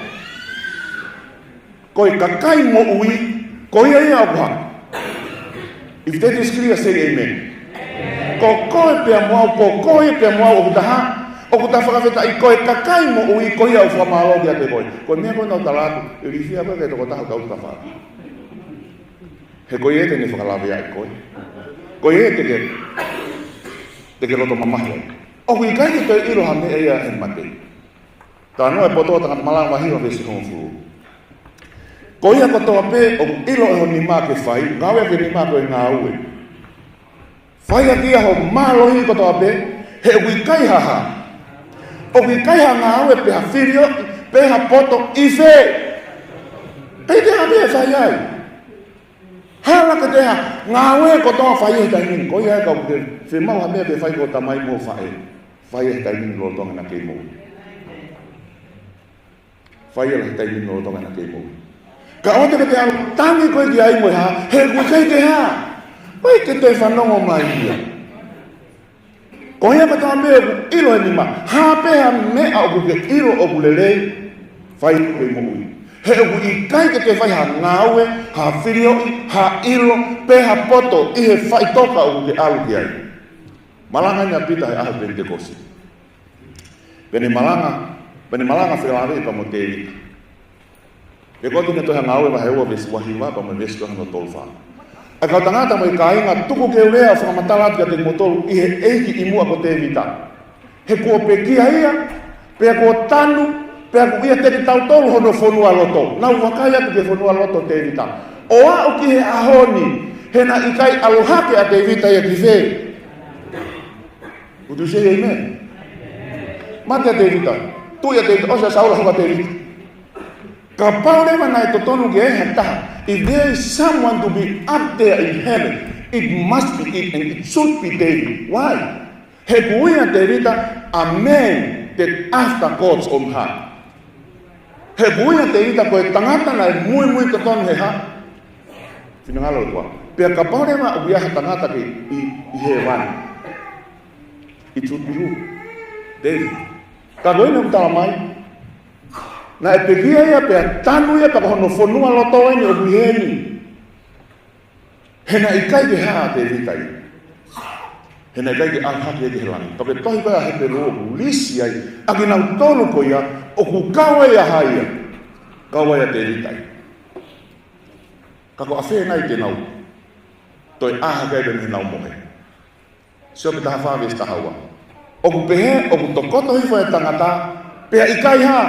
Ko e kakai moʻui, ko ia ia ʻoku hā? If that is clear, say amen. Ko koe pea mo au, ko koe pea mo au ʻoku ta hā? ʻOku ta fakafetaʻi. Ko e kakai moʻui, ko ia ʻoku fakamālō kiate koe. Ko e meʻa ko ē naʻa ku tala atu, ilifia koe ki he tokotaha ʻoku tau tafa. He ko ia te ne fakalaveaʻi koe. Ko ia te ke, te ke loto mamahi ai. ʻOku ʻikai ke toe ʻilo ha meʻa ia ʻe he mate. Talanoa e poto ʻo e tangata malanga vahe hiva veesi hongofulu. Ko ia kotoa pē ʻoku ʻilo ʻe ho nima ke fai, ngāue ʻaki e nima ko e ngāue. Fai ʻaki ia ho mālohi kotoa pē, he ʻoku ʻikai ha hā? ʻOku ʻikai ha ngāue pe ha filioʻi, pe ha poto ʻi fē? Pea ʻikai ha meʻa ʻe fai ai. Hala ke te hā, ngāue kotoa fai he taimi ni, ko ia ʻe kau ke fiemaʻu ha meʻa ke fai ki ho tamai mo e faʻē. Fai he taimi ni lolotonga ʻena kei moʻui. Fai he taimi ni lolotonga ʻena kei moʻui. Ka ʻoua te ke ʻalu ʻo tangi koe ki ai mo e hā, he ʻoku ʻikai ke hā? ʻOku ʻikai ke toe fanongo mai ia. Ko ia kotoa pē ʻoku ʻilo ʻe he nima, hā pē ha meʻa ʻoku ke ʻilo ʻoku lelei, fai ʻoku ke moʻui. He ʻoku ʻikai ke te fai ha ngāue, ha filioʻi, ha ʻilo, pe ha poto ʻi he faʻitoka ʻoku ke ʻalu ki ai. Malanga ʻeni ʻa Pita he ʻaho Penitekosi. Pea ne malanga, pea ne malanga felāveʻi pea mo Tēvita. Pea ko e tohi ʻa Ngāue vahe ua veesi ua hiva pea mo e veesi ko hono tolu fā. ʻA e kau tangata mo e kāinga, tuku ke u lea ʻo fakamatala atu kiate kimoutolu ʻi he ʻEiki ʻi muʻa ko Tēvita. He kuo pekia ia, pea kuo tanu, pea kuo ʻiate kitautolu hono fonualoto. Nau vakai atu ki he fonualoto ʻo Tēvita. ʻO aʻu ki he ʻaho ni, he naʻe ʻikai ʻalu hake ʻa Tēvita ia ki fē? Would you say amen? Mate ʻa Tēvita. Tuʻi ʻa Tēvita, ʻosi ʻa Saula, hoko ʻa Tēvita. Kapau leva naʻe totonu ke ʻi ai ha taha, if there is someone to be up there in heaven, it must be it and it should be David. Why? He ko ia Tēvita, a man that after God's own heart. He ko ia Tēvita ko e tangata naʻe muimui totonu he hā? Finangalo ʻo e ʻOtua. Pea kapau leva ʻoku ʻi ai ha tangata ke ʻi, ʻi hēvani, it should be who? David. Ka ko eni ʻoku tala mai, naʻe pekia ia pea tanu ia pea ko hono fonualoto eni ʻoku ʻi heni. He naʻe ʻikai ke hā ʻa Tēvita ia. He naʻe ʻikai ke ʻalu hake ia ki he langi. Ka ko e tohi ko ia ʻa Hepelū ʻoku lisi ai ʻa kinautolu ko ia ʻoku kau ai ʻa hai ia? Kau ai ʻa Tēvita ia. Ka ko ʻafē nai te nau toe ʻā hake ai pea mei heʻenau mohe? Siope taha fā veesi taha ua. ʻOku pehē, ʻoku tokoto hifo e tangata, pea ʻikai hā?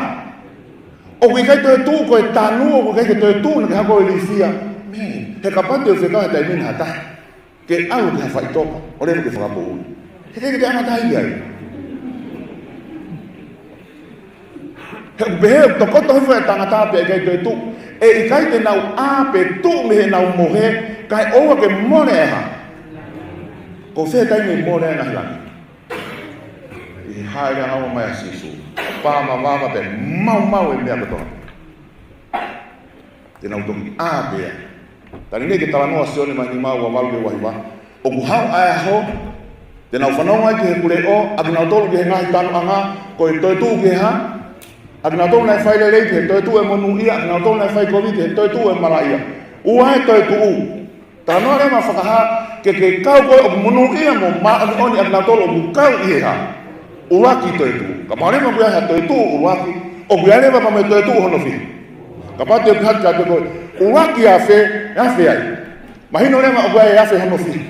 ʻOku ʻikai toe tuʻu, ko e tanu, ʻoku ʻikai ke toe tuʻu, naʻa ke hako e ilifia. Mē, he kapau te u fekau he taimi ni ha taha ke ʻalu ki ha faʻitoka, ʻo leva ke fakapoʻuli, he ʻikai ke te ʻangatahia ai. He ʻoku pehē, ʻoku tokoto hifo e tangata pea ʻikai toe tuʻu. ʻE ʻikai te nau ʻā pe tuʻu mei heʻenau mohe, kae ʻoua ke mole e hā? Ko fē taimi ʻe mole ai e ngaahi langi? ʻI he hāʻele angaua mai ʻa Sīsū. Pā mavava pea maumau e meʻa kotoa. Te nau toki ʻā pē ia. Tali nei ki he talanoa Sione vahe nima, ua valu ki he ua hiva. ʻOku haʻu ʻa e ʻaho te nau fanongo ai ki he kuleʻo, ʻa kinautolu ki he ngaahi tanuʻanga, ko e toetuʻu ki he hā? ʻA kinautolu naʻe fai lelei ki he toetuʻu ʻo e monūʻia, ʻa kinautolu naʻe fai kovi ki he toetuʻu ʻo e malaʻia. ʻOua ʻe toetuʻu. Talanoa leva ʻo fakahā ke ke kau koe ʻoku monūʻia mo māʻoniʻoni ʻa kinautolu ʻoku kau ʻi he hā? ʻUluaki toetuʻu. Kapau leva ʻoku ʻi ai ha toetuʻu ʻuluaki, ʻoku ʻi ai leva pea mo e toetuʻu hono fiha? Kapau te u pehē atu kiate koe, ʻuluaki afe, afe ai. Mahino leva ʻoku ʻi ai e afe hono fiha,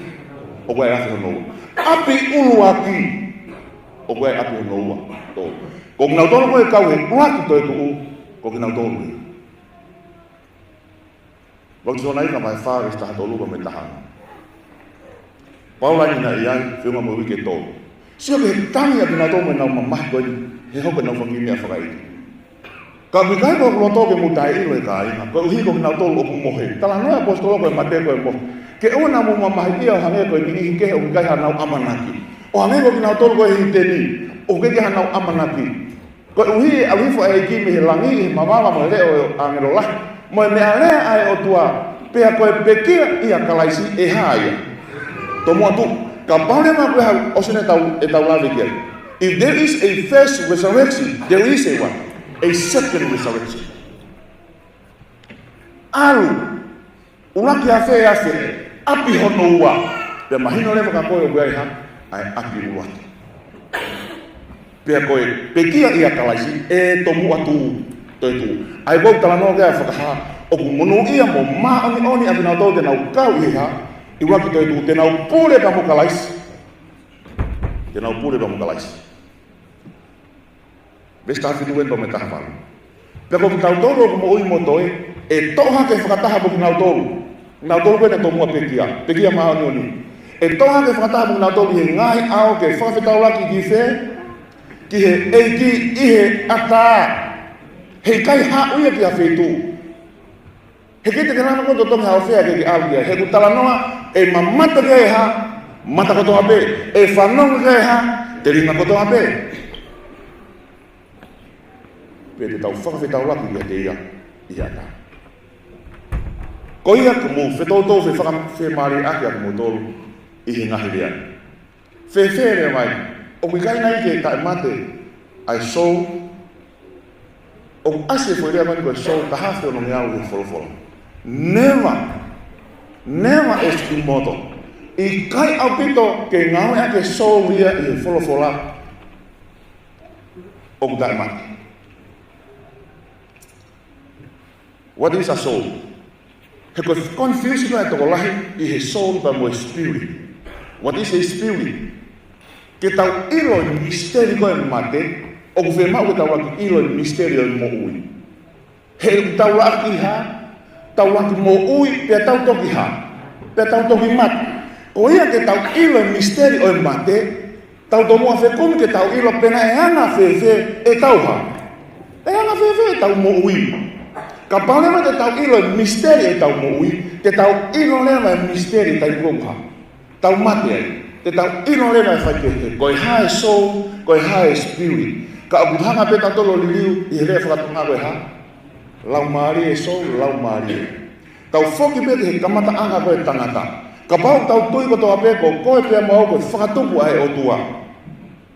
ʻoku ʻi ai e afe hono ua. ʻApi ʻuluaki, ʻoku ʻi ai e ʻapi hono ua. Tolu. Ko kinautolu ko ē kau he ʻuluaki toetuʻu, ko kinautolu ia. Valu Tesalonaika vahe fā veesi taha tolu pea mo e taha ono. Paula ni naʻe ʻi ai, feʻunga mo e uike ʻe tolu. Sio ki he tangi ʻa kinautolu mo ʻenau mamahi ko eni, he hoko ʻenau fanga kiʻi meʻa fakaʻeiki. Ka ʻoku ʻikai ko hoku loto ke mou taʻeʻilo, ʻe kāinga, koeʻuhi ko kinautolu ʻoku mohe. Talanoa e ʻaposetolo ko e mate ko e mohe. Ke ʻoua naʻa mou mamahiʻia ʻo hangē ko e niʻihi kehe ʻoku ʻikai haʻanau ʻamanaki. ʻO hangē ko kinautolu ko ē ʻi Hiteni, ʻoku ʻikai ke haʻanau ʻamanaki. Koeʻuhi ʻe ʻalu hifo ʻa e ʻEiki mei he langi ʻi he mavava mo e leʻo ʻo e ʻāngelo lahi, mo e meʻalea ʻa e ʻOtua, pea ko e pekia ʻia Kalaisi ʻe hā ia? Tomuʻa tuʻu. Kapau leva ʻoku ʻi ai ha, ʻosi eni ʻetau, ʻetau lave ki ai. If there is a first resurrection, there is a what? A second resurrection. ʻAlu. ʻUluaki afe, afe, ʻapi hono ua. Pea mahino leva kia koe ʻoku ʻi ai e hā? ʻA e ʻapi ʻuluaki. Pea ko e pekia ʻia Kalaisi ʻe tomuʻa tuʻu, toetuʻu. ʻA ia ʻoku ou talanoa ki ai ʻo fakahā, ʻoku monūʻia mo māʻoniʻoni ʻa kinautolu te nau kau ʻi he hā? ʻUluaki toetuʻu, te nau pule pea mo Kalaisi. Te nau pule pea mo Kalaisi. Veesi taha fitu eni pea mo e taha valu. Pea ko kitautolu ʻoku moʻui mo toe, ʻe toʻo hake fakataha mo kinautolu. Kinautolu ko ē naʻe tomuʻa pekia, pekia māʻoniʻoni. ʻE toʻo hake fakataha mo kinautolu ʻi he ngaahi ʻao ke fakafetaulaki ki fē? Ki he ʻEiki ʻi he ʻatā. He ʻikai haʻu ia ki ha feituʻu. He ʻikai te ke lava koe ʻo totongi ha ʻofea ke ke ʻalu ki ai. He ʻoku talanoa, ʻe mamata ki ai e hā? Mata kotoa pē. ʻE fanongo ki ai e hā? Telinga kotoa pē. Pea te tau fakafetaulaki kiate ia ʻi he ʻatā. Ko ia, ʻoku mou fetoutou fefaka-, femālieʻaki ʻa kimoutolu ʻi he ngaahi lea. Fēfē leva ai? ʻOku ʻikai nai ke taʻemate ʻa e soul? ʻOku ʻasi e foʻi lea ko eni ko e soul, taha afe ono ngeau ʻi he folofola. Never, never as immortal. ʻIkai ʻaupito ke ngāueʻaki e soul ia ʻi he folofola ʻoku taʻemate. What is a soul? He ko e confusion ʻa e tokolahi ʻi he soul pea mo e spirit. What is a spirit? Ke tau ʻilo e misteri ko ē mate, ʻoku fiemaʻu ke tau ʻaki ʻilo e misteri ʻo e moʻui. He ʻoku tau ʻaki hā, tau ʻaki moʻui, pea tau toki hā, pea tau toki mate. Ko ia ke tau ʻilo e misteri ʻo e mate, tau tomuʻa fekumi ke tau ʻilo pe naʻe anga fēfē ʻetau hā. ʻE anga fēfē ʻetau moʻui. Kapau leva te tau ʻilo e misteri ʻetau moʻui, te tau ʻilo leva e misteri ʻetau hā. Tau mate ai. Te tau ʻilo leva e faikehekehe. Ko e hā e soul, ko e hā e spirit. Ka ʻoku hanga pē tautolu ʻo liliu ʻi he lea faka-Tonga ko e hā. Laumālie e soul, laumālie. Tau foki pē ki he kamataʻanga ko e tangata. Kapau tau tui kotoa pē ko koe pea mo au ko e fakatupu ʻa e ʻOtua.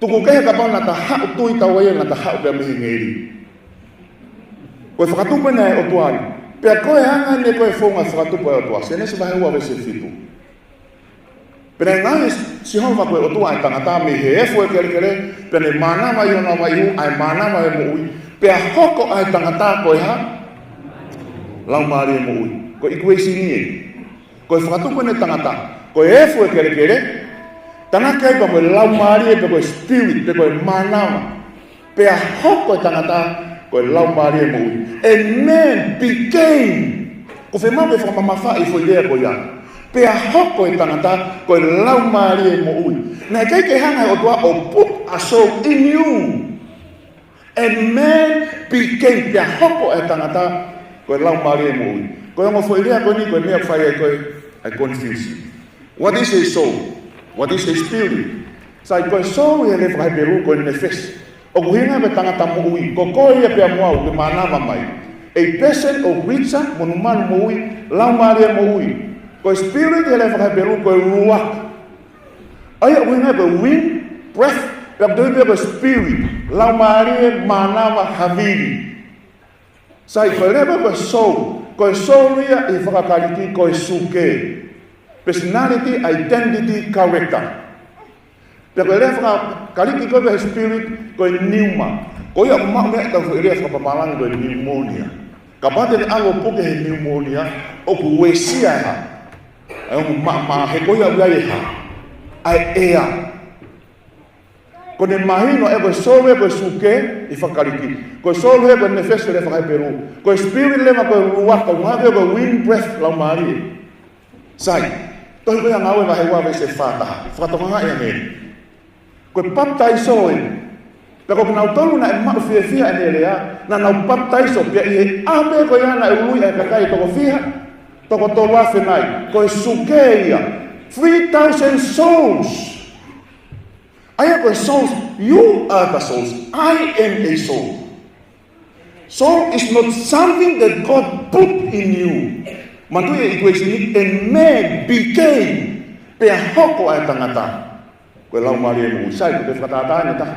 Tuku kehe kapau naʻa ta haʻu tui tau ai naʻa ta haʻu pē mei he ngeli. Ko e fakatupu ena ʻa e ʻOtua ni. Pea ko e anga eni ko e founga fakatupu ʻa e ʻOtua. Sēnesi vahe ua veesi fitu. Pea naʻe ngaohi ʻe Sihova ko e ʻOtua ʻa e tangata mei he efu ʻo e kelekele, pea ne mānava ʻi hono ʻavaihu ʻa e mānava ʻo e moʻui, pea hoko ʻa e tangata ko e hā? Laumālie moʻui. Ko e equation ē. Ko e fakatupu ʻene tangata, ko e efu ʻo e kelekele, tanaki ai pea mo e laumālie pe ko e spirit, pe ko e mānava. Pea hoko e tangata ko e laumālie moʻui. And man became. ʻOku fiemaʻu ke fakamamafaʻi e foʻi lea ko ia. Pea hoko e tangata ko e laumālie moʻui. Naʻe ʻikai ke hanga ʻe he ʻOtua ʻo put a soul in you. And man became. Pea hoko e tangata ko e laumālie moʻui. Ko e ongo foʻi lea ko eni ko e meʻa ʻoku fai ai ko e, ʻa e confusion. What is a soul? What is a spirit? Sai, ko e soul ʻi he lea faka-Hepelū ko e nefesh. ʻOku ʻuhinga ko e tangata moʻui. Ko koe ia pea mo au ʻoku mānava mai. A person of which, monumanu moʻui, laumālie moʻui. Ko e spirit ʻi he lea faka-Hepelū ko e ruach. ʻA ia ʻoku ʻuhinga ko e wind, breath, pea ʻoku tau pehē ko e spirit, laumālie, mānava, havili. Sai, ko e lea ko e soul, ko e soul ia ʻi he faka-Kalisi ko e psyche. Personality, identity, character. Pea ko e lea faka-Kalisi ko e spirit, ko e pneuma. Ko ia ʻoku maʻu mei ai ʻetau foʻi lea fakapapālangi ko e pneumonia. Kapau te te ʻalu ʻo puke he pneumonia, ʻoku uesia e hā. ʻA e ongo maʻamaʻa he ko ia ʻoku ʻi ai e hā. ʻA e ʻea. Ko ʻene mahino ē ko e soul ē ko e psyche ʻi he faka-Kalisi. Ko e soul ē ko e nefesh ʻi he faka-Hepelū. Ko e spirit leva ko e ruach, ʻoku hangē ko e wind, breath, laumālie. Sai, tohi ko ia Ngāue vahe ua veesi fā taha. Fakatokangaʻi ange. Ko e papitaiso ē. Pea ko kinautolu naʻe maʻu fiefia ʻene lea, naʻa nau papitaiso pea ʻi he ʻaho pē ko ia naʻe ului ʻa e kakai ʻe toko fiha, toko tolu afe nai. Ko e psyche ia. Three thousand souls. ʻA ia ko e souls, you are the souls. I am a soul. Soul is not something that God put in you. Manatuʻi e equation ni, and man became, pea hoko ʻa e tangata. Ko e laumālie moʻui. Sai, ko e fakatātā ʻe taha.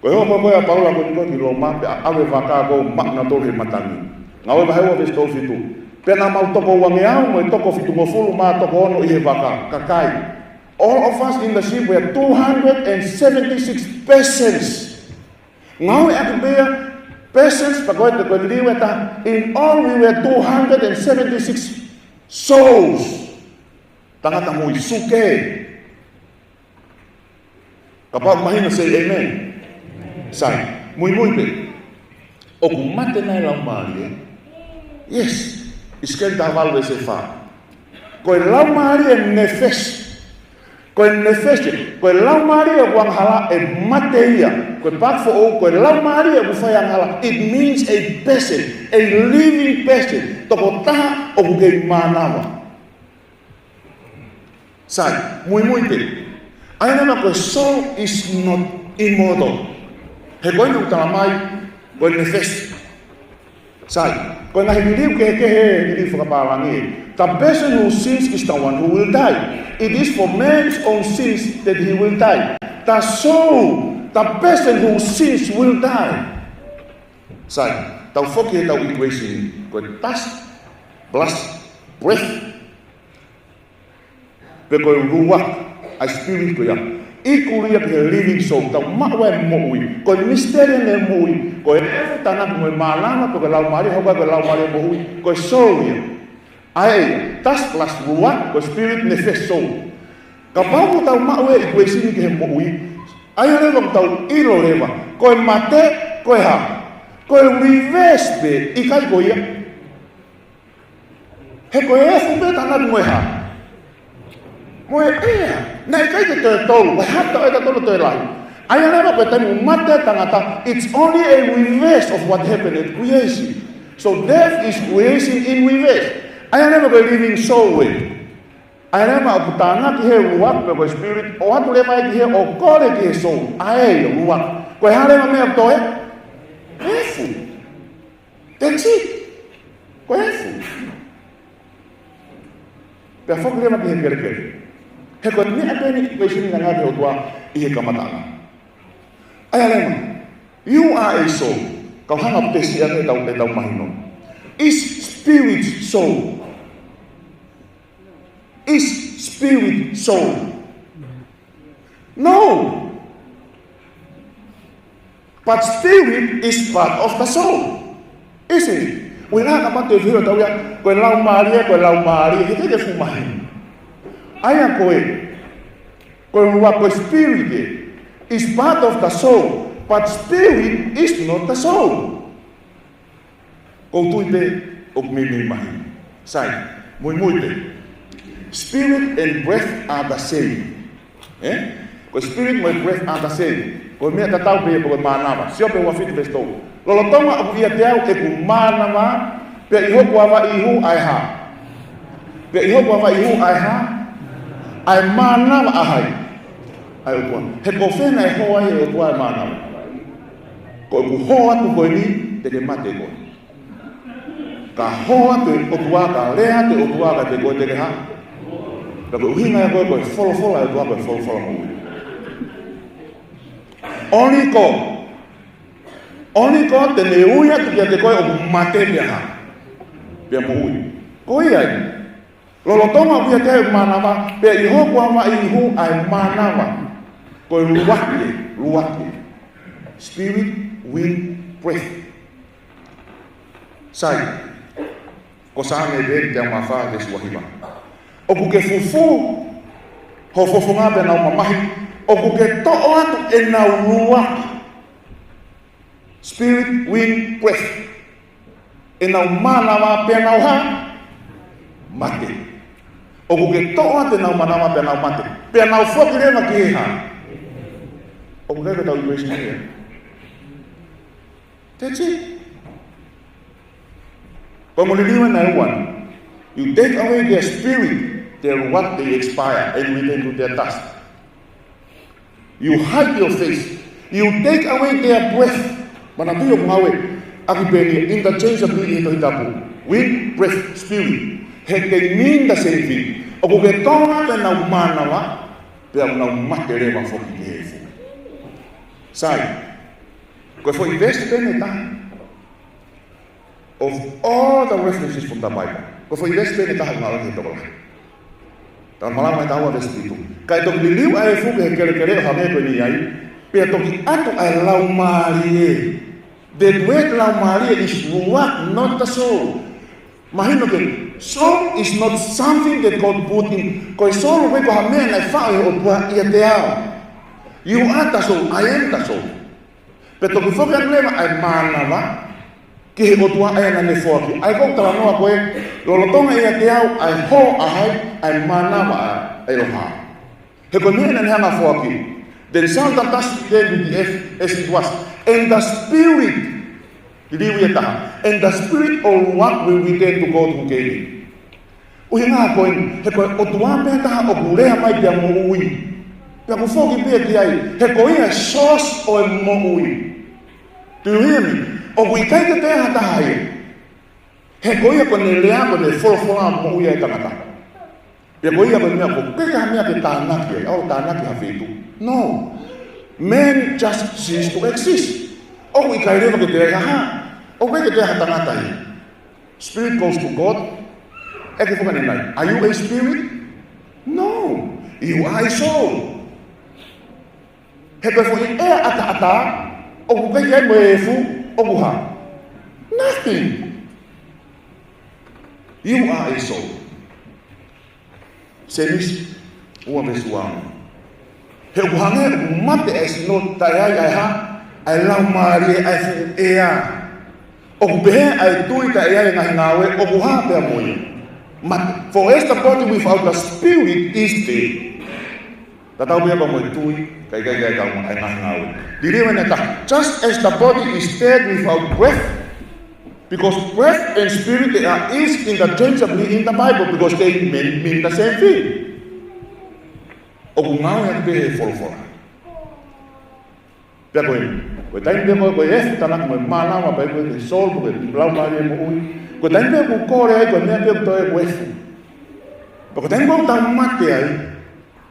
Ko e hoko ko ē ʻa Paula ko eni ko ē ki Loma, pea ʻave vaka ko ē maʻu nautolu he matangi. Ngāue vahe ua veesi tolu fitu. Pea naʻa mau toko uangeau mo e toko fitungofulu mā toko ono ʻi he vaka, kakai. All of us in the ship were two hundred and seventy-six persons. Ngāueʻaki pē ia persons, pea ko e te ko e liliu ʻe taha. In all we were two hundred and seventy-six souls. Tangata moʻui, psyche. Kapau mahino say amen. Sai, muimui pē. ʻOku mate nai e laumālie? Yes. ʻIsikeli taha valu veesi fā. Ko e laumālie nefesh. Ko e nefesh, ko e laumālie ʻoku angahala ʻe mate ia. Ko e paaki foʻou, ko e laumālie ʻoku fai angahala. It means a person, a living person. Tokotaha ʻoku kei mānava. Sai, muimui pē. ʻA ia naʻa ko e soul is not immortal. He ko eni ʻoku tala mai, ko e nefesh. Sai, ko e ngaahi liliu kehekehe ʻa e liliu fakapālangi. The person who sins is the one who will die. It is for man's own sins that he will die. The soul, the person who sins will die. Sai, tau foki he tau equation. Ko e dust, plus, breath, pe ko e ruach, ʻa e spirit ko ia. Iku ia ki he living soul, tau maʻu e moʻui. Ko e misiteli ʻo e moʻui. Ko e efu, tānaki mo e mānava, pe ko e laumālie, hoko ko e laumālie moʻui. Ko e soul ia. ʻA ia, dust plus ruach, ko e spirit, nephesh, soul. Kapau ʻoku tau maʻu e equation ki he moʻui, ʻa ia leva ʻoku tau ʻilo leva. Ko e mate, ko e hā? Ko e reverse pē, ʻikai ko ia. He ko e efu pē tānaki mo e hā? Mo e ʻea. Naʻe ʻikai ke toe tolu, ko e hā ʻoku toe tolu toe lahi. ʻA ia leva ko e taimi ʻoku mate tangata, it's only a reverse of what happened at creation. So death is creation in reverse. ʻA ia leva ko e living soul ē. ʻA ia leva ʻoku tānaki he ruach pe ko e spirit, ʻoatu leva ia ki he ʻo kole ki he soul. ʻA ia ruach. Ko e hā leva meʻa ʻoku toe? Efu. That's it. Ko e efu. Pea foki leva ki he kelekele. He ko e meʻa pē eni ko e sini ngangati ʻOtua ʻi he kamataʻanga. ʻA ia leva, you are a soul. Kau hanga pē siʻi ange ʻetau, ʻetau mahino. Is spirit soul? Is spirit soul? No. But spirit is part of the soul. Isn't it? Wela ka patu e filo tau ia, ko e laumālie, ko e laumālie, he te ke fumahi. ʻA ia ko e, ko e ruach, ko e spirit ē, is part of the soul, but spirit is not the soul. Ko u tui pē ʻoku meimei mahino. Sai, muimui pē. Spirit and breath are the same. Ē? Ko e spirit mo e breath are the same. Ko e meʻa tatau pē ia pe ko e mānava. Siope ua fitu veesi tolu. Lolotonga ʻoku ʻiate au ʻeku mānava, pea ʻi hoku avaʻi ihu ʻa e hā? Pea ʻi hoku avaʻi ihu ʻa e hā? ʻA e mānava ʻa hai? ʻA e ʻOtua. He ko fē naʻe hō ai ʻe he ʻOtua e mānava? Ko ʻeku hō atu ko eni, te ke mate koe. Ka hō atu e ʻOtua, ka lea atu e ʻOtua kiate koe, te ke hā? Ka ko e ʻuhinga ia ko e, ko e folofola ʻa e ʻOtua, ko e folofola moʻui. Only God. Only God te ne ui atu kiate koe ʻoku mate pea hā? Pea moʻui. Ko ia ai. Lolotonga ʻoku ʻiate au e mānava, pea ʻi hoku avaʻi ihu ʻa e mānava. Ko e ruach ē, ruach ē. Spirit, wind, breath. Sai, ko Saame teau mā fā veesi ua hiva. ʻOku ke fufū ho fofonga pea nau mamahi, ʻoku ke toʻo atu ʻenau ruach. Spirit, wind, breath. ʻEnau mānava pea nau hā? Mate. ʻOku ke toʻo atu ʻenau mānava pea nau mate. Pea nau foki leva ki he hā? ʻOku leva tau i Christian ia. That's it. Ko e liliu ena ʻe ua. You take away their spirit, their what, they expire and return to their dust. You hide your face. You take away their breath. Manatuʻi ʻoku ngāueʻaki pē eni interchangeably ʻi he Tohi Tapu. Wind, breath, spirit. He they mean the same thing. ʻOku ke toʻo ʻenau mānava, pea nau mate leva foki ki he efu. Sai. Ko e foʻi veesi pē eni ʻe taha. Of all the references from the Bible, ko e foʻi veesi pē eni ʻe taha ʻoku ngāueʻaki he tokolahi. Tau malama e taha ua veesi fitu. Kae toki liliu ʻa e efu ki he kelekele ʻo hangē ko eni ai, pea toki ʻatu ʻa e laumālie. The word laumālie is ruach, not the soul. Mahino ke, soul is not something that God put in. Ko e soul ʻoku ʻikai ko ha meʻa naʻe faʻo ʻe he ʻOtua ʻiate au. You are the soul, I am the soul. Pea toki foki atu leva ʻa e mānava ki he ʻOtua ʻa ia naʻa ne foaki. ʻA ia ko e talanoa ko e, lolotonga ʻiate au ʻa e hō ʻa hai? ʻA e mānava ʻa e ʻEloha. He ko e meʻa naʻa ne hanga foaki. Then shall the dust return to the earth as it was. And the spirit, liliu ia ʻe taha. And the spirit or ruach will return to God who gave it. ʻUhinga ko eni, he ko e ʻOtua pē taha ʻoku lea mai pea moʻui. Pea ʻoku foki pē ki ai, he ko ia source ʻo e moʻui. Do you hear me? ʻOku ʻikai ke toe ʻi ai ha taha ia. He ko ia ko ʻene lea, ko ʻene folofola moʻui ai tangata. Pea ko ia ko e meʻa ko e ʻikai ha meʻa ke tānaki ai, ʻo tānaki ha feituʻu. No. Man just cease to exist. ʻOku ʻikai leva ke toe ʻi ai ha hā. ʻOku ʻikai ke toe ʻi ai ha tangata ia. Spirit goes to God. ʻEke foki ʻanenai. Are you a spirit? No. You are a soul. He ko e foʻi ʻea ʻataʻatā, ʻoku ʻikai ke ʻi ai mo e efu, ʻoku hā? Nothing. You are a soul. Sēmisi ua veesi ua. He ʻoku hangē ʻoku mate ʻa e sino taʻe ai ʻa e hā? ʻA e laumālie, ʻa e fuʻu ʻea. ʻOku pehē ʻa e tui taʻe ai e ngaahi ngāue, ʻoku hā pea mo ia? Mate. For as the body without the spirit is dead. Tatau pē ia pea mo e tui, ka ʻikai ke ʻi ai e ngaahi ngāue. Liliu ʻe taha. Just as the body is dead without breath, because breath and spirit, they are is interchangeably in the Bible, because they mean, mean the same thing. ʻOku ngāue atu pē he folofola. Pea ko e, ko e taimi pē ko e, ko e efu tānaki mo e mānava pea ko e soul, ko e laumālie moʻui. Ko e taimi pē ʻoku kole ai, ko e meʻa pē ʻoku toe ko e efu. Pea ko e taimi pē ʻoku tau mate ai,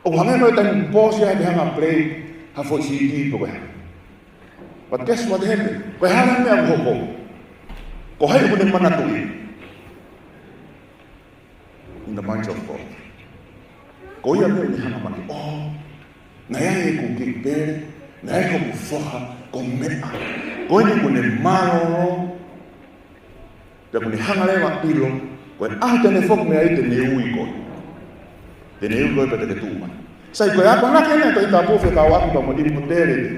ʻoku hangē ko e taimi pōsi ai te hanga play ha foʻi CD pē ko e hā. But guess what happened? Ko e hā e meʻa ʻoku hoko? Ko hai ʻoku ne manatuʻi? In the minds of God. Ko ia pē ʻoku ne hanga mate. Oh, naʻe ʻi ai ʻeku kiʻi pele, naʻe ʻi ai hoku foha, ko meʻa. Ko eni ʻoku ne mālōlō. Pea ʻoku ne hanga leva ʻilo, ko e ʻaho te ne foki mei ai te ne ui koe. Te ne ui koe pea te ke tuʻu mai. Sai, ko e akonaki eni ʻa e Tohi Tapu fekauʻaki pea mo e immortality.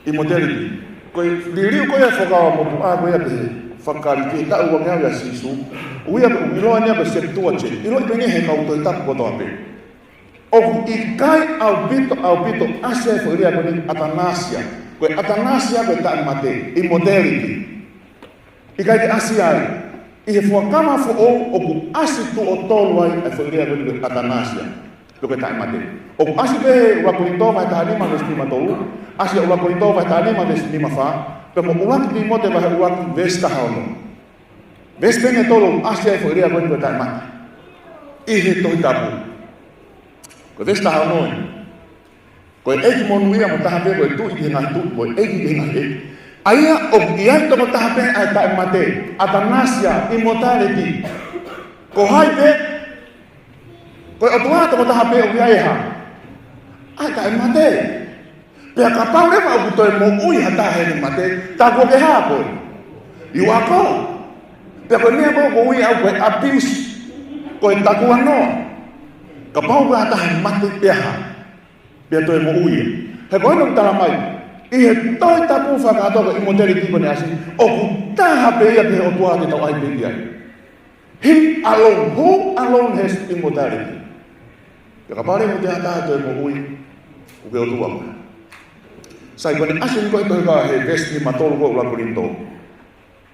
Immortality. Ko e liliu ko ia ʻa e Fuakava Motuʻa ko ia ki he fakakalisitiane taʻu ua ngeau ʻia Sīsū. ʻOku ʻiloa eni ia ko e Septuagint. ʻIloa pē eni he kau Tohi Tapu kotoa pē. ʻOku ʻikai ʻaupito, ʻaupito ʻasi ai e foʻi lea ko eni ʻatanasia. Ko e ʻatanasia ko e taʻemate, immortality. ʻIkai ke ʻasi ai. ʻI he Fuakava Foʻou ʻoku ʻasi tuʻo tolu ai e foʻi lea ko eni ko e ʻatanasia. Pe ko e taʻemate. ʻOku ʻasi pē he ua Kolinitō vahe taha nima veesi nima tolu, ʻasi ʻi he ua Kolinitō vahe taha nima veesi nima fā, pea mo ʻuluaki Tīmote vahe ua veesi taha ono. Veesi pē ʻe tolu ʻoku ʻasi ai e foʻi lea ko eni ko e taʻemate. ʻI he Tohi Tapu. Ko e veesi taha ono ē. Ko e ʻEiki monūʻia mo taha pē, ko e Tuʻi ki he ngaahi tuʻi, ko e ʻEiki ki he ngaahi ʻeiki. ʻA ia ʻoku ʻi ai toko taha pē ʻa e taʻemate, ʻatanasia, immortality. Ko hai pē? Ko e ʻOtua toko taha pē ʻoku ʻi ai e hā? ʻA e taʻemate. Pea kapau leva ʻoku toe moʻui ha taha heʻene mate, tā kuo ke hā koe? You are gone. Pea ko e meʻa ko ē ʻoku ui au ko e abuse, ko e takuanoa. Kapau ko ha taha mate pea hā? Pea toe moʻui ia. He ko eni ʻoku tala mai, ʻi he Tohi Tapu fakakātoa ko e immortality ko eni ʻasi, ʻoku taha pē ia ki he ʻOtua te tau ʻai pē ki ai. He alone, who alone has immortality? Pea kapau leva ʻoku ʻikai ha taha toe moʻui, ʻoku ke ʻOtua koe. Sai, ko eni ʻasi eni ko e tohi ko ē he veesi nima tolu ko ē ua Kolinitō.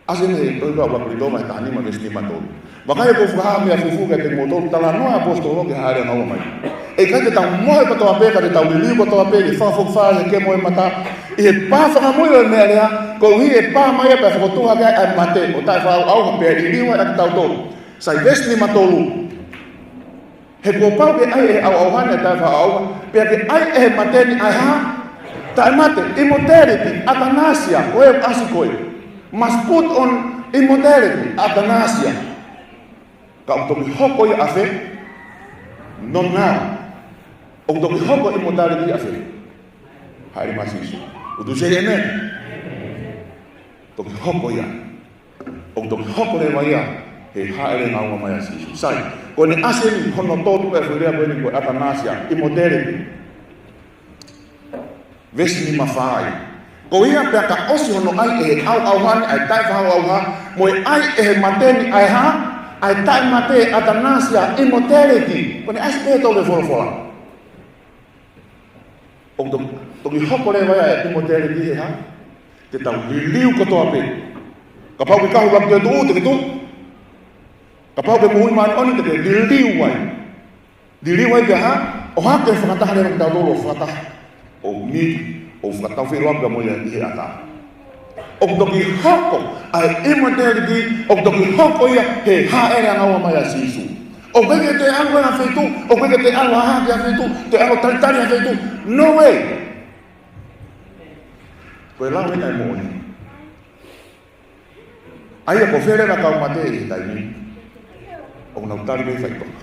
ʻAsi eni he tohi ko ē ua Kolinitō vahe taha nima veesi nima tolu. Vakai ʻoku ou fakahā ha meʻa fufū kiate kimoutolu, talanoa ʻa e ʻaposetolo ki he hāʻele ʻanga ua mai. ʻE ʻikai te tau mohe kotoa pē, ka te tau liliu kotoa pē, ʻi he fakafokifā ʻi he kemo ʻo e mata, ʻi he pā fakamui ʻo e meʻalea, koeʻuhi ʻe pā mai ia pea fokotuʻu hake ai ʻa e mate, ʻo taʻefakaʻauʻauha pea liliu ai ʻa kitautolu. Sai, veesi nima tolu. He kuo pau ke ʻai ʻe he ʻauʻauha ni ʻa e taʻefakaʻauʻauha, pea ke ʻai ʻe he mate ni ʻa e hā? Taʻemate, immortality, ʻatanasia, ko e ʻasi ko ē. Must put on immortality, ʻatanasia. Ka ʻoku toki hoko ia ʻafē? Not now. ʻOku toki hoko immortality ʻafē? Hāʻele mai ʻa Sīsū. Would you say amen? Toki hoko ia. ʻOku toki hoko leva ia he hāʻele ʻanga ua mai ʻa Sīsū. Sai, ko eni ʻasi eni hono tolu e foʻi lea ko eni ko e ʻatanasia, immortality. Veesi nima fā ia. Ko ia pea ka ʻosi hono ʻai ʻe he ʻauʻauha ni ʻa e taʻefakaʻauʻauha, mo e ʻai ʻe he mate ni ʻa e hā? ʻA e taʻemate, ʻatanasia, immortality. Ko eni ʻasi pē tolu e folofola. ʻOku to-, toki hoko leva ia e immortality he hā? Te tau liliu kotoa pē. Kapau ke kahu ʻuluaki Toetuʻu, te ke tuʻu. Kapau ke moʻui māʻoniʻoni, te ke liliu ai. Liliu ai pea hā? ʻO hake fakataha leva kitautolu ʻo fakataha. ʻO miti, ʻo fakatau filo atu pea mo ia ʻi he ʻatā. ʻOku toki hoko ʻa e immortality, ʻoku toki hoko ia he hāʻele ʻanga ua mai ʻa Sīsū. ʻOku ʻikai ke toe ʻalu ha feituʻu, ʻoku ʻikai ke toe ʻalu ha hake ha feituʻu, toe ʻalu talitali ha feituʻu. No way. Ko e lau ena e moʻoni. ʻA ia ko fē leva kau mate ʻi he taimi ni? ʻOku nau tali mei faitoka.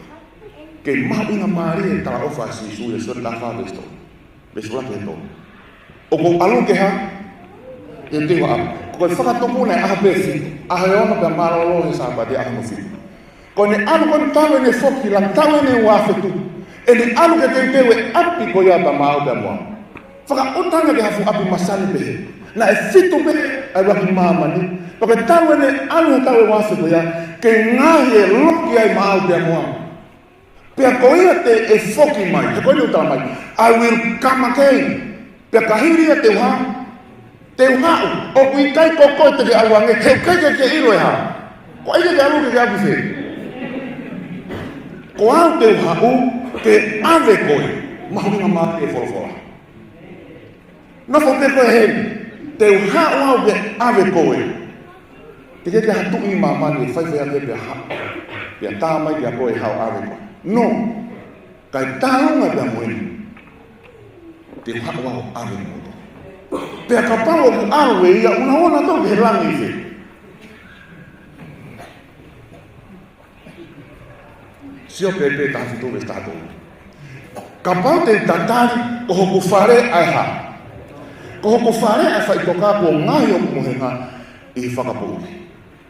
Kei mahuʻinga mālie e talaʻofa ʻa Sīsū ʻi he Sione taha fā veesi tolu. Veesi ʻuluaki ki he tolu. ʻOku ou ʻalu ke hā? Ke u teu ha ʻapi. Ko e fakatupu naʻe ʻaho pē fitu. ʻAho ʻe ono pea mālōlō he Sāpate ʻaho hono fitu. Ko ʻene ʻalu ko ē talu ʻene foki, la talu ʻene ua afe tupu. ʻEne ʻalu ke teuteu e ʻapi ko ia pea maʻu pea mo au. Fakaʻuta ange ki ha fuʻu ʻapi masani pehē. Naʻe fitu pē ʻa e ʻuluaki māmani. Pea ko e talu ʻene ʻalu he taʻu ʻe ua afe ko ia, ke ngaohi e loki ai maʻau pea mo au. Pea ko ia te u foki mai, he ko eni ʻoku tala mai, "I will come again." Pea ka hili ia te u hā? Te u haʻu, ʻoku ʻikai ko koe te ke ʻalu ange, he ʻoku ʻikai ke ke ʻilo e hā. Ko ai ke ke ʻalu ke ke ʻalu ki fē? Ko au te u haʻu, ke ʻave koe, mahuʻinga mālie e folofola. Nofo pē koe heni, te u haʻu au ke ʻave koe. Te ke ke ha tuʻi māmani ʻe faifai ake pea haʻu. Pea tā mai kia koe haʻu ʻave koe. No. Kae tālunga pea mo eni. Te u haʻu au ʻave koe. Pea kapau ʻoku ʻalu ʻe ia, ʻunaua naʻa tau ke he langi fē. Siope pē taha fitu veesi taha tolu. Kapau te u tatali, ko hoku fale ʻa e hā? Ko hoku fale ʻa e faʻitoka kuo ngaohi hoku mohenga ʻi he fakapoʻuli.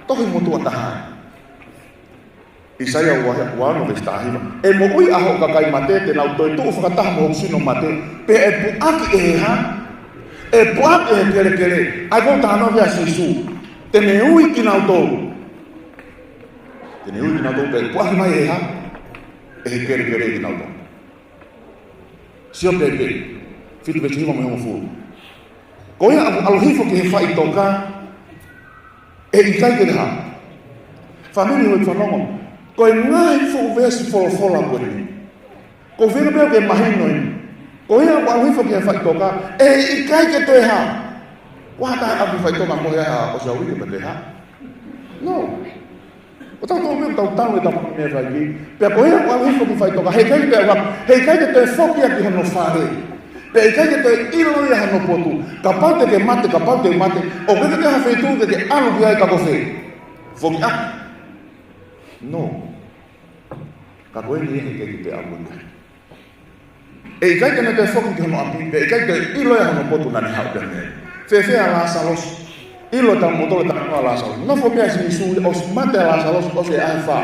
Tohi motuʻa taha. ʻAisea ua, ua ono veesi taha hiva. ʻE moʻui ʻa hoku kakai mate, te nau toetuʻu fakataha mo hoku sino mate, pea ʻe puʻaki ʻe he hā? ʻE puʻaki ʻe he kelekele. ʻA ia ko e talanoa ki ai ʻa Sīsū. Te ne ui kinautolu. Te ne ui kinautolu pea ʻe puʻaki mai ʻe he hā? ʻE he kelekele kinautolu. Siope pē, fitu veesi hiva mo e hongofulu. Ko ia ʻoku ʻalu hifo ki he faʻitoka, ʻe ʻikai ke ne hā? Fāmili ʻoku fanongo. Ko e ngaahi fuʻu veesi folofola ko eni. Ko e feinga pē ke mahino eni. Ko ia ʻoku ʻalu hifo ki he faʻitoka, ʻe ʻikai ke toe hā? Kuo hā taha ʻalu ki he faʻitoka mo e hā ʻosi ʻalu hifo pea toe hā? No. ʻOku tau tō pē, tau tau e tau meʻa fai ki. Pea ko ia ʻoku ʻalu hifo ki he faʻitoka, he ʻikai ke toe hā? He ʻikai ke toe foki ia ki hono fale. Pea ʻikai ke toe ʻilo ia hono potu. Kapau te ke mate, kapau te u mate, ʻoku ʻikai ke toe ha feituʻu ke ke ʻalu ki ai ka ko fē? Foki ʻapi? No. Ka ko eni ʻe ʻikai ke toe ʻalu ki ai. ʻE ʻikai ke ne toe foki ki hono ʻapi, pea ʻikai ke ʻilo ia hono potu naʻa ne haʻu pē mei ai. Fēfē ʻa Lāsalosi? ʻIlo ʻe tautolu e talanoa ʻa Lāsalosi. Nofo pē ʻa Sīsū, ʻosi mate ʻa Lāsalosi, ʻosi ʻaho ʻe fā.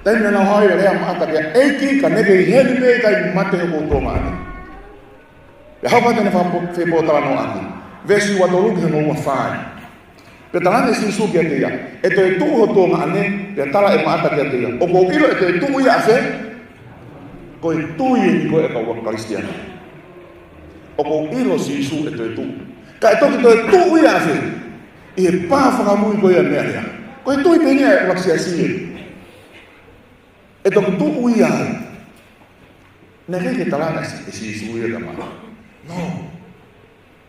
Taimi naʻa nau haʻu ai ʻo lea maʻata kia ʻEiki, ka ne kei heni pē ʻikai mate hoku tuongaʻane. Pea haʻu pē ʻene fepōtalanoaʻaki. Veesi ua tolu ki hono ua fā. Pea talaange ʻe Sīsū kiate ia, ʻe toetuʻu ho tuongaʻane? Pea tala ʻe maʻata kiate ia, ʻoku ou ʻilo ʻe toetuʻu ia ʻafē? Ko e tui eni ko ē ʻa e kau Kalisitiane. ʻOku ou ʻilo Sīsū ʻe toetuʻu. Ka ʻe toki toetuʻu ia ʻafē? ʻI he pā fakamui ko ia meʻa ia. Ko e tui pē eni ʻa e ʻuluaki siasi ē. ʻE toki tuʻu ia ai. Naʻe ʻikai ke talaange ʻe Sīsū ia ka mā. No.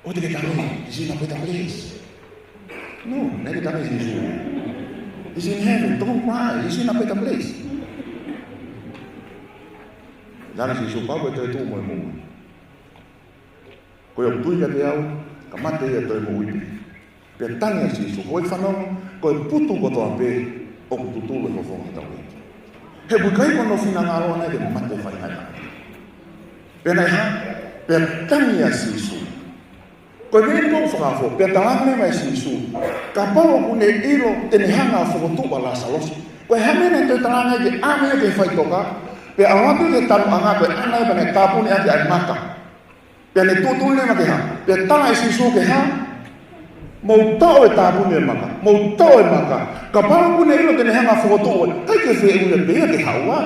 ʻOua te ke tali, he's in a better place. No, naʻe ʻikai ke tali ʻe Sīsū. He's in heaven, don't cry, he's in a better place. Talaange ʻe Sīsū, pau ke toetuʻu mo e moʻui. Ko ia ʻoku tui kiate au, ka mate ia ʻe toe moʻui pē. Pea tangi ʻa Sīsū, ko e fanongo, ko e putu kotoa pē ʻoku tutulu ʻi he fofonga ʻo hotau ʻEiki. He ʻoku ʻikai ko hono finangalo ʻana ke mate ʻo fai ha ngāue. Pea naʻe hā? Pea tangi ʻa Sīsū. Ko e meʻa eni ʻoku ou fakaafo, pea talaange mai ʻe Sīsū, kapau ʻoku ne ʻilo te ne hanga ʻo fokotuʻu ʻa Lāsalosi, ko e hā e meʻa naʻe toe talaange ai ke ʻave ia ki he faʻitoka, pea ʻalu atu ki he tanuʻanga ko ē ʻana ia pea ne tāpuni ʻaki ʻa e maka. Pea ne tuʻutuʻuni leva ke hā? Pea tala ʻe Sīsū ke hā? Mou toʻo e tāpuni e maka. Mou toʻo e maka. Kapau ʻoku ne ʻilo te ne hanga ʻo fokotuʻu, ʻikai ke feʻunga pē ia ke haʻu ai.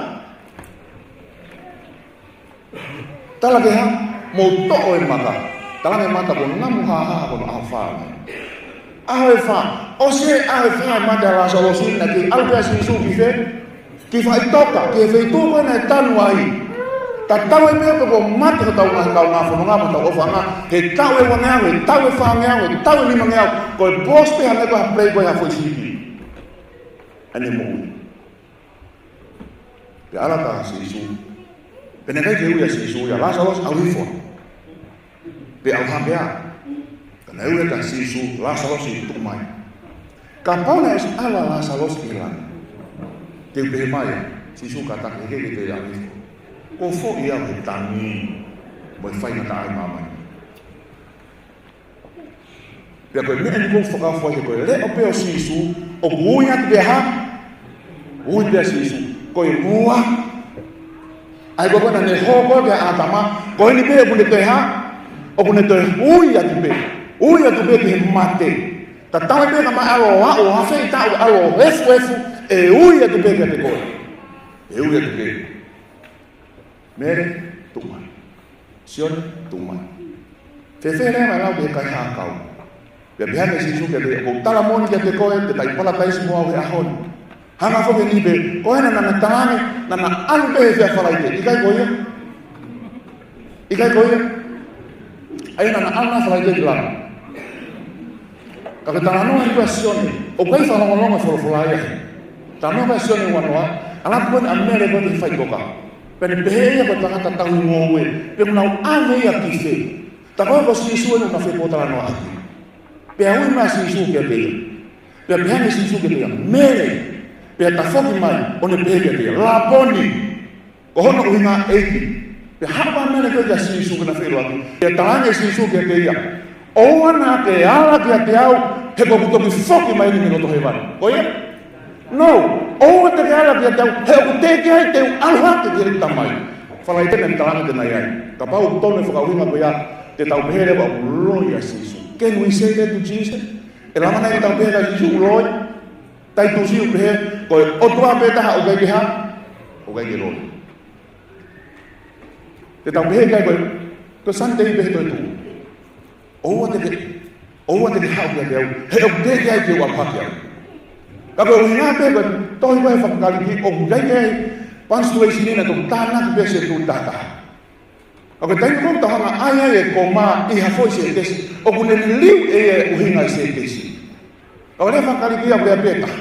Tala ke hā? Mou toʻo e maka. Talaange ʻe maʻata kuo namu hāhā hono ʻaho ʻe fā. ʻAho ʻe fā. ʻOsi e ʻaho ʻe fā e mate ʻa Lāsalosi, naʻe kei ʻalu pē ʻa Sīsū ki fē? Ki faʻitoka, ki he feituʻu ko ē naʻe tanu ai. Tatau ai pē pe kuo mate hotau ngaahi kaungā fononga mo hotau ʻofaʻanga, he taʻu ʻe uangeau, he taʻu ʻe fāngeau, he taʻu ʻe limangeau, ko e pause pē hangē ko ha play ko ē ha foʻi sipi. ʻA ʻene moʻui. Pea ʻalu atu ʻa Sīsū. Pea naʻe ʻikai ke ui ʻa Sīsū ia, Lāsalosi, ʻalu hifo. Pea ʻalu hake ā. Ka naʻe ui atu ʻa Sīsū, Lāsalosi, tuʻu mai. Kapau naʻe ʻosi ʻalu ʻa Lāsalosi ki langi, te u pehē mai, Sīsū kātaki, ʻikai ke toe ʻalu hifo. Kuo foʻi au he tangi mo e faingataʻa ʻi māmani. Pea ko e meʻa eni ʻoku ou fakaʻofa ai he ko e leʻo pē ʻo Sīsū, ʻoku ui atu pē ʻa ha, ui pē ʻa Sīsū. Ko e muʻa, ʻa ia ko ē naʻa ne hoko kia ʻĀtama, ko eni pē ʻoku ne toe hā, ʻoku ne toe ui atu pē, ui atu pē ki he mate. Tatau ai pē ka ma ʻalu ʻo aʻu ʻo afe ʻi taʻu, ʻalu ʻo efuefu, ʻe ui atu pē kiate koe. ʻE ui atu pē. Mele, tuʻu mai. Sione, tuʻu mai. Fēfē leva e lau ki he kaihaʻa ʻakau? Pea pehē ange ʻe Sīsū kiate ia, ʻoku ou tala moʻoni kiate koe, te ta ʻi palataisi mo au he ʻaho ni. Hanga foki eni pē, ko ena naʻa na talaange, naʻa na ʻalu pē he efiafi Falaite. ʻIkai ko ia? ʻIkai ko ia? ʻA ia naʻa na ʻalu na Falaite ki lalo. Ka ko e talanoa eni ko ē ʻa Sione, ʻoku ʻikai fakalongolongo e folofola ia. Talanoa ko ē ʻa Sione uanoa, ʻalu atu ko eni ʻa Mele ko ē ki he faʻitoka. Pea ne pehē ia ko e tangata tauhi ngoue, pea ʻoku nau ʻave ia ki fē? Ta ko ē ko Sīsū eni ʻoku na fepōtalanoaʻaki. Pea ui mai ʻa Sīsū kiate ia. Pea pehē ange ʻe Sīsū kiate ia, Mele. Pea tafoki mai, ʻo ne pehē kiate ia, Lāponi. Ko hono ʻuhinga ʻEiki. Pea haʻu ʻa Mele ko ē kia Sīsū ke na feʻiloaki. Pea talaange ʻe Sīsū kiate ia, ʻOua naʻa ke ala kiate au, he kuo u toki foki mai eni mei loto hēvani. Ko ia? No, ʻoua te ke ala kiate au, he ʻoku teʻeki ai te u ʻalu hake ki he Tamai. Falaite naʻe talaange te na ʻi ai. Kapau ʻoku tonu e fakaʻuhinga ko ia, te tau pehē leva ʻoku loi ʻa Sīsū. Can we say that to Jesus? ʻE lava nai ke tau pehē kia Sīsū ʻoku loi? Taitusi ʻoku pehē, ko e ʻOtua pē taha ʻoku ʻikai ke hā, ʻoku ʻikai ke loi. Te tau pehē ki ai ko e, ko e Sunday pē he toetuʻu. ʻOua te ke, ʻoua te ke haʻu kiate au, he ʻoku teʻeki ai ke u ʻalu hake au. Ka ko e ʻuhinga pē ko e tohi ko ē he fakaKalisi ʻoku ʻikai ke punctuation ʻi he tohi, tānaki pē ʻa e senituli taha taha. Ka ko e taimi ko ē ʻoku tau hanga ʻai ai e koma ʻi ha foʻi sētesi, ʻoku ne liliu ʻe ia e ʻuhinga e sētesi. Ka ko e lea fakaKalisi ia ʻoku lea pē taha.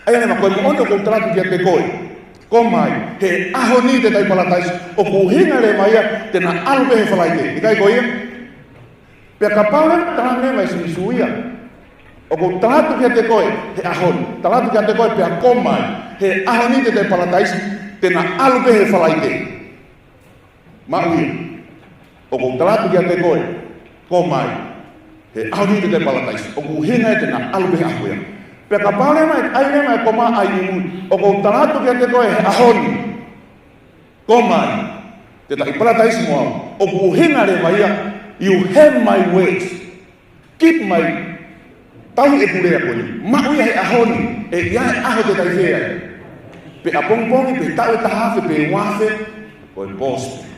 ʻA ia naʻe ma ko e moʻoni ʻoku ou tala atu kiate koe. Koma ai, he ʻaho ni te ta ʻi palataisi, ʻoku ʻuhinga leva ia, te na ʻalu pē he Falaite. ʻIkai ko ia? Pea kapau leva, talaange mai ʻe Sīsū ia, ʻoku ou tala atu kiate koe, he ʻaho ni, tala atu kiate koe, pea koma ai, he ʻaho ni te ta ʻi palataisi, te na ʻalu pē he Falaite. Maʻu ia. ʻOku ou tala atu kiate koe, koma ai, he ʻaho ni te ta ʻi palataisi, ʻoku ʻuhinga ia te na ʻalu pē he ʻaho ia. Pea kapau leva, ʻai leva e koma ai ʻi mui, ʻoku ou tala atu kiate koe, he ʻaho ni, koma ai, te ta ʻi palataisi mo au, ʻoku ʻuhinga leva ia, you have my words. Keep my, tauhi ʻeku lea ko eni. Maʻu ia he ʻaho ni, ʻe ʻi ai e ʻaho te ta ʻi fē ai. Pe ʻapongipongi, pe taʻu ʻe taha afe, pe ua afe, ko e pause pē.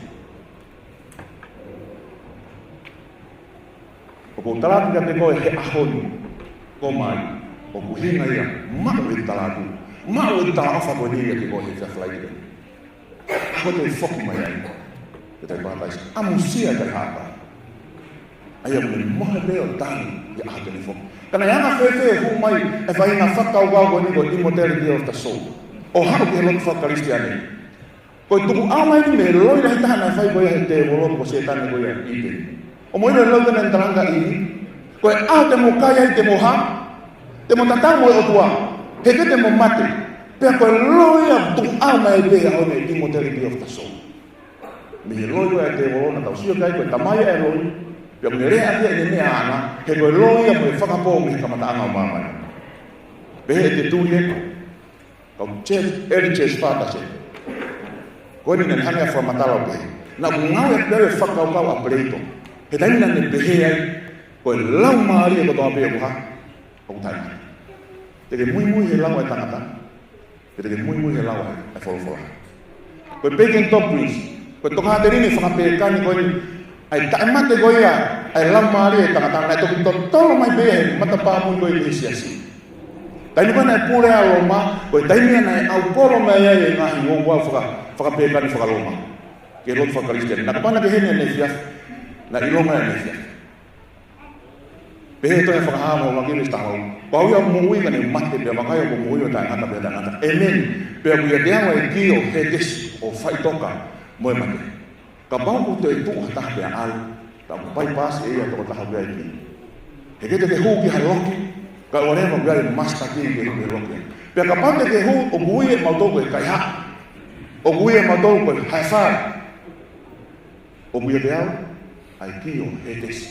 ʻOku ou tala atu kiate koe he ʻaho ni, koma ai, ʻoku ʻuhinga ia, maʻu e tala atu, maʻu e talaʻofa ko eni kiate koe he efiafi Falaite. ʻAho te u foki mai ai, te ta ʻi palataisi, ʻamusia e kaihaʻa ʻakau. ʻA ia ʻoku ne mohe pē ʻo tangi ʻi he ʻaho te ne foki. Ka naʻe anga fēfē e hū mai e faʻahinga fakakaukau ko eni ko e immortality of the soul. ʻO haʻu ki he lotu faka-Kalisitiane. Ko e tukuʻau mai eni mei he loi lahi taha naʻe fai ko ia ʻe he tēvolo mo Sētane ko ia ʻi ʻĪteni. ʻOku mou ʻilo e loi ko ē naʻe talanga ʻi ni. Ko e ʻaho te mo kai ai te mo hā, te mo tatau mo e ʻOtua. He ʻikai te mo mate. Pea ko e loi ia tukuʻau mai pē he ʻaho ni, immortality of the soul. Mei he loi ko ē ʻa e tēvolo naʻa tau sio ki ai ko e tamai ʻa e loi. Pea ʻoku ne lea ʻaki ʻene meʻa ʻaʻana, he ko e loi ia mo e fakapō mei he kamataʻanga ʻo māmani. Pehē ʻe Tertullian, kau church, early church fathers ē. Ko eni naʻa ne hanga ʻo fakamatala ʻo pehē, naʻa ku ngāueʻaki pē au e fakakaukau ʻa Plato. He taimi naʻa ne pehē ai, ko e laumālie kotoa pē ʻoku hā, ʻoku taʻemate. Te ke muimui he lau ʻa e tangata, pe te ke muimui he lau ʻa e folofola. Ko e pagan doctrines, ko e tokāteline fakapēkani ko eni, ʻa e taʻemate ko ia ʻa e laumālie ʻo e tangata, naʻe toki totolo mai pē ia he matapā mui ko ē ʻi he siasi. Taimi ko ē naʻe pule ai ʻa Loma, ko e taimi ia naʻe ʻaupolo mai ai e ngaahi ouau faka-, fakapēkani faka-Loma ki he lotu faka-Kalisitiane. Naʻa ka pana ke heni ʻaneefiafi, naʻe ʻilonga ʻaneefiafi. Pehē ʻe he tohi Fakahā vahe ʻuluaki veesi taha valu, ko au ia ʻoku moʻui ka ne mate, pea vakai ʻoku ou moʻui ʻo taʻengata pea taʻengata. ʻĒmeni. Pea ʻoku ʻiate au ʻa e kī ʻo Hētesi, ʻo faʻitoka mo e mate. Kapau ʻoku toe tuʻu ha taha pea ʻalu, ka ʻoku bypass ʻe ia toko taha pē ʻa e kī. He ʻikai te ke hū ki ha loki, kae ʻoua leva ʻoku ʻi ai e master key ke hū ki he loki. Pea kapau te ke hū, ʻoku ui ʻe mautolu ko e kaihaʻa. ʻOku ui ʻe mautolu ko e high five. ʻOku ʻiate au ʻa e kī ʻo Hētesi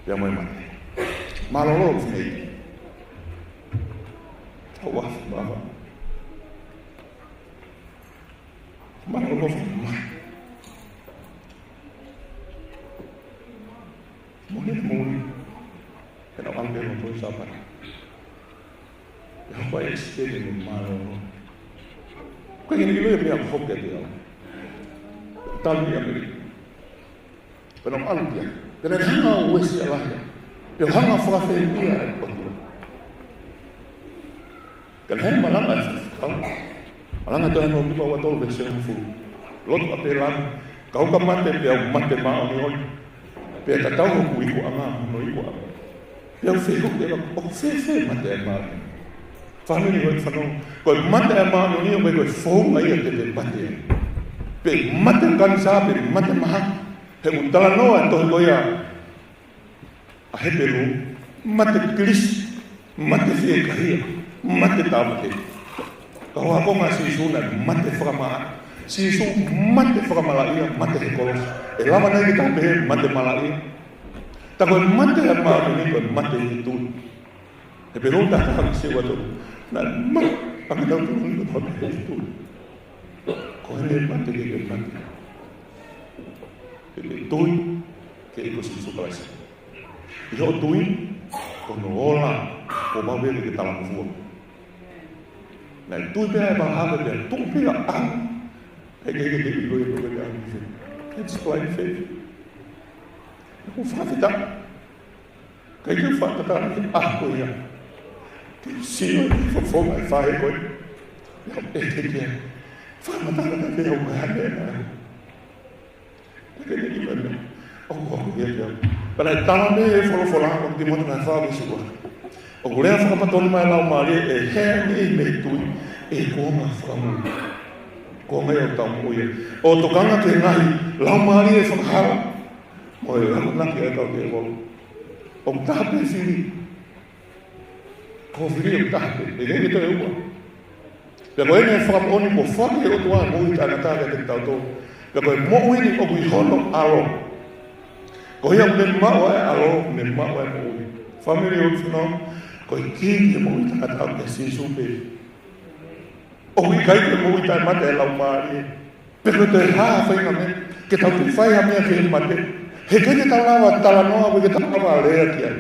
pea mo e mate. Mālōlō, fineʻeiki. Tau afe, mālōlō. Mālōlō, fineʻeiki. Moʻoni, moʻoni. He naʻa ku ʻalu pē ʻo toe Sāpate. ʻE hoko ai e sipeni mo mālōlō. Ko e hini ʻilo ia meʻa ko ē ke te au. Tali ia meri. Pea naʻa ku ʻalu ia. Pea naʻe hanga ʻo uesia lahi. Pea hanga ʻo fakafehuʻia e ʻOtua. Ka naʻe malanga e faifekau. Malanga Tohi hono hiva ua tolu veesi hongofulu. Lotu ʻa Pēlami, ka u ka mate pea u mate māʻoniʻoni. Pea tatau hoku ikuʻanga mo hono ikuʻanga. Pea u fehuʻi leva, ʻoku fēfē mate ʻa e māʻoniʻoni? Fāmili ʻoku fanongo, ko e mate ʻa e māʻoniʻoni ʻoku ʻikai ko e founga ia ke te mate ai. Pe mate kanisā, pe mate mahaki. He ʻoku talanoa e tohi ko ia ʻa Hepelū, mate kilisi, mate fiekaia, mate tāmateʻi. Ka ko e ākonga ʻa Sīsū naʻe mate fakamā-, Sīsū mate fakamalaʻia, mate he kolosi. ʻE lava nai ke tau pehē mate malaʻia? Tā ko e mate ʻa e māʻoniʻoni ko e mate ʻi he tui. Hepelū taha taha veesi ua tolu. Naʻe mate, ʻa e tau tui ko e mate ʻi he tui. Ko e mate ke ke mate. Ke ke tui, ke ʻi ko Sīsū Kalaisi. ʻI hoʻo tui, ko hono ola, ko e maʻu pē ke ke talangofua. Naʻe tui pē ʻa ʻĒpalahame pea tuʻu pē ia ʻo ʻalu. ʻIkai ke ke ʻilo ia ko e ʻalu ki fē. It's blind faith. Ko e fakafetaʻi. ʻIkai ke fakatatau ki he ʻaho ko ia. Ke sio ki he fofonga e faʻē ko ē. Ia ʻeke ki ai. Fakamatala ka ke au mai ane na. Ke ke ʻilo ʻa e meʻa ʻoku hoko kiate au. Pea naʻe tala mei he folofola ʻa Tīmote vahe fā veesi ua. ʻOku lea fakapatonu mai e Laumālie ʻe hē mei, mei he tui, ʻi he kuonga fakamoʻui. Kuonga ia ʻoku tau moʻui ai. ʻO tokanga ki he ngaahi laumālie fakahala. Mo e akonaki ʻa e kau tēvolo. ʻOku taha pē fili. Ko e fili ʻoku taha pē. ʻIkai ke toe ua. Pea ko eni e fakamoʻoni kuo foaki ʻe he ʻOtua e moʻui taʻengata kiate kitautolu. Pea ko e moʻui ni ʻoku ʻi hono ʻAlo. Ko ia ʻoku ne maʻu ʻa e ʻAlo, ʻoku ne maʻu ʻa e moʻui. Fāmili ʻoku fanongo, ko e kī ki he moʻui taʻengata ʻoku ʻia Sīsū pē. ʻOku ʻikai ko e moʻui taʻemate ʻa e laumālie. Pe ko e toe hā ha faʻahinga meʻa, ke tau toe fai ha meʻa ki he mate. He ʻikai ke tau lava talanoa, ʻikai ke tau lava lea ki ai.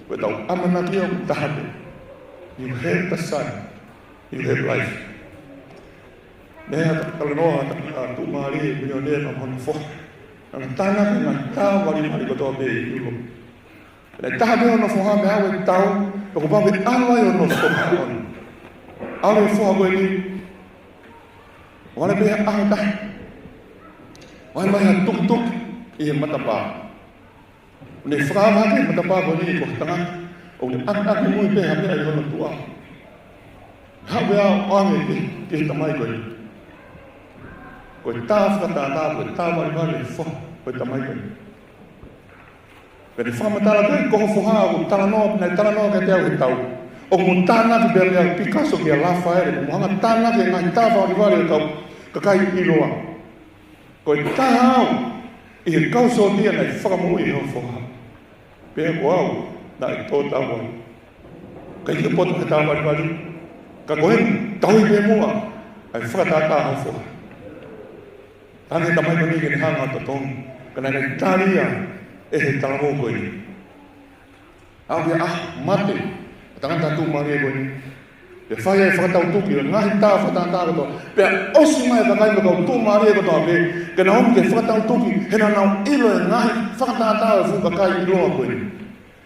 Ko ʻetau ʻamanaki ʻoku taha pē. You have the Son, you have life. Meʻa ʻa e talanoa ʻa e tuʻumālie milionea mo hono foha. Naʻa na tānaki e ngaahi tā valivali kotoa pē ʻi ʻIulope. Naʻe taha pē hono foha, mei he ʻaho ʻe tau, pea kuo pau ke ʻalu ai hono foha ʻo ne ʻalu e foha ko eni. ʻO ʻalu pē ʻaho ʻe taha. ʻO ʻai mai ha tukituki ʻi he matapā. ʻO ne fakaava hake e matapā ko eni ko ha tangata ʻoku ne ʻakiʻakimui pē ha meʻa ʻi hono tuʻa. Haʻu ia ʻo ʻange ki he, ki he tamai ko eni. Ko e tā fakatātā, ko e tā valivali e foha ʻo e tamai ko eni. Pea ne fakamatala ki ai, ko ho foha ʻoku talanoa, naʻe talanoa kiate au he tau. ʻOku mo tānaki pea mei a Pikaso kia Lafaele, ʻoku mo hanga tānaki e ngaahi tā valivali ʻo e kau kakai ʻiloa. Ko e taha au ʻi he kau sōtia naʻe fakamoʻui ʻe ho foha. Pea ko au naʻe tō tau ai. ʻIkai ke poto he tā valivali. Ka ko eni, tauhi pē muʻa ʻa e fakatātā ho foha. Tane tamai ko eni ke ne hanga ʻo totongi. Ka naʻe ʻikai tali ia ʻe he talavou ko eni. ʻAʻu ia ʻa mate ʻa e tangata tuʻumālie ko eni. Pea fai ai e fakatau tuki ʻo e ngaahi tā fakatātā kotoa. Pea ʻosi mai e kakai mo e kau tuʻumālie kotoa pē, ke nau ō mai ke fakatau tuki, he naʻa nau ʻilo e ngaahi fakatātā ʻo e fuʻu kakai ʻiloa ko eni.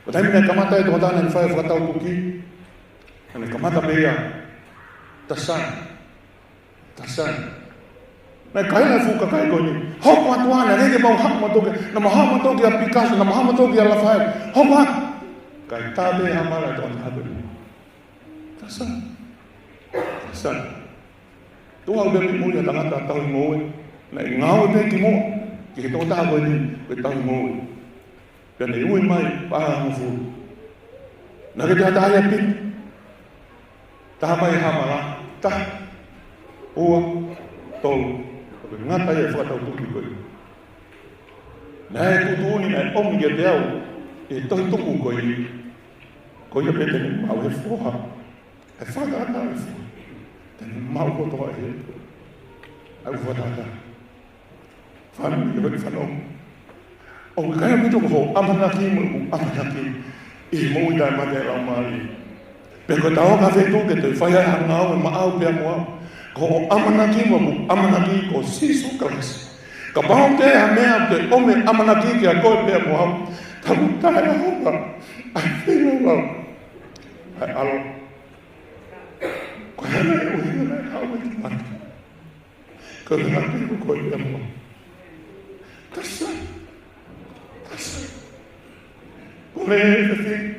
Ko e taimi naʻe kamata ai e tokotaha naʻa ne fai e fakatau tuki, naʻa ne kamata pē ia, "Tasan. Tasan." Naʻe kaila e fuʻu kakai ko eni, "Hoko atu ā, naʻe ʻikai ke mau haʻu mautolu ki, naʻa mau haʻu mautolu kia Pikaso, naʻa mau haʻu mautolu kia Lafaele. Hoko ā." Kae tā pē ha mala e tokotaha ko eni. "Tasan. Tasan." Tuʻu hake pē mei muli ʻa e tangata tauhi ngoue. Naʻe ngāue pē kimuʻa ki he tokotaha ko eni, ko e tauhi ngoue. Pea ne ui mai, paʻanga hongofulu. Naʻa ke toe ʻatā ia piti. Taha mai ha mala, taha, ua, tolu. Ko e ngata ia e fakatau tuki ko ē. Naʻe tuʻutuʻuni, naʻe ʻomi kiate au ʻI he tohi tuku ko ia, ko ia pē te ne maʻu ʻe he foha. ʻE fakataha ʻe he foha. Te ne maʻu kotoa ʻe he ʻū foha taha. Fāmili, ʻoku ou fanongo. ʻOku ʻikai ʻaupito ko hoʻo ʻamanaki mo ʻeku ʻamanaki ʻi he moʻui taʻemate ʻa e Laumālie. Pe ko e tau ka fetu ke te fai ai ha ngāue maʻau pea mo au. Ko hoʻo ʻamanaki mo ʻeku ʻamanaki ko Sīsū Kalaisi. Kapau ʻoku ʻi ai ha meʻa ʻoku te ʻomi ʻamanaki kia koe pea mo au, taku taʻeʻaonga ʻa e feilaulau ʻa e ʻAlo. Ko e hā e ʻuhinga naʻe haʻu ai ki mate? Ko e hā e ʻuhinga ko koe pea mo au? That's right. That's right. Ko e efiafi ni,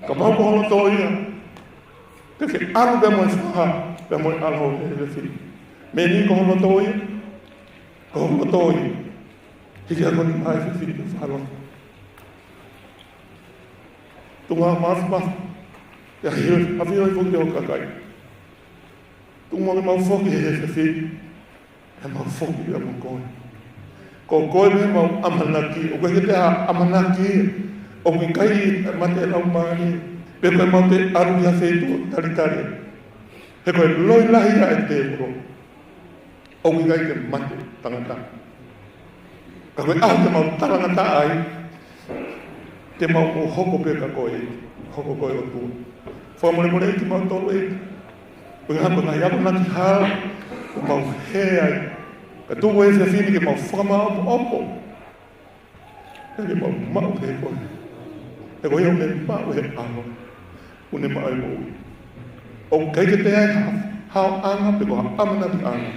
kapau ko ho loto ia, ke ke ʻalu pea mo e foha, pea mo e ʻAlo he efiafi ni. Meʻa ni ko ho loto ia, ko ho loto ia. Hiki hake ʻo ʻomai e efiafi ni ke fakalotu. Tuku muʻa ke mau mafomafola. ʻIo, ʻio, ʻafio ʻi he foki ʻo e kakai. Tuku muʻa ke mau foki he efiafi ni. Ke mau foki pea mo koe. Ko koe pē ʻemau ʻamanaki, ʻoku ʻikai ke toe ʻamanaki ia. ʻOku ʻikai mate ʻa e Laumālie. Pe ko ʻemau toe ʻalu ki ha feituʻu talitali. He ko e loi lahi ia ʻa e tēvolo. ʻOku ʻikai ke mate tangata. Ka ko e ʻaho te mau talangataʻa ai, te mau hoko pē kia koe, hoko ko e ʻOtua. Fakamolemoleʻi kimautolu ʻEiki. Ko e hā ko e ngaahi akonaki hala ʻoku mau hē ai. Ka tuku e efiafi ni ke mau fakamaʻopoʻopo. Pea ke mau maʻu pē koe. He ko ia ʻoku ne maʻu he ʻAlo, ʻoku ne maʻu e moʻui. ʻOku ʻikai ke toe ʻi ai ha, ha ʻaonga pe ko ha ʻamanakiʻanga.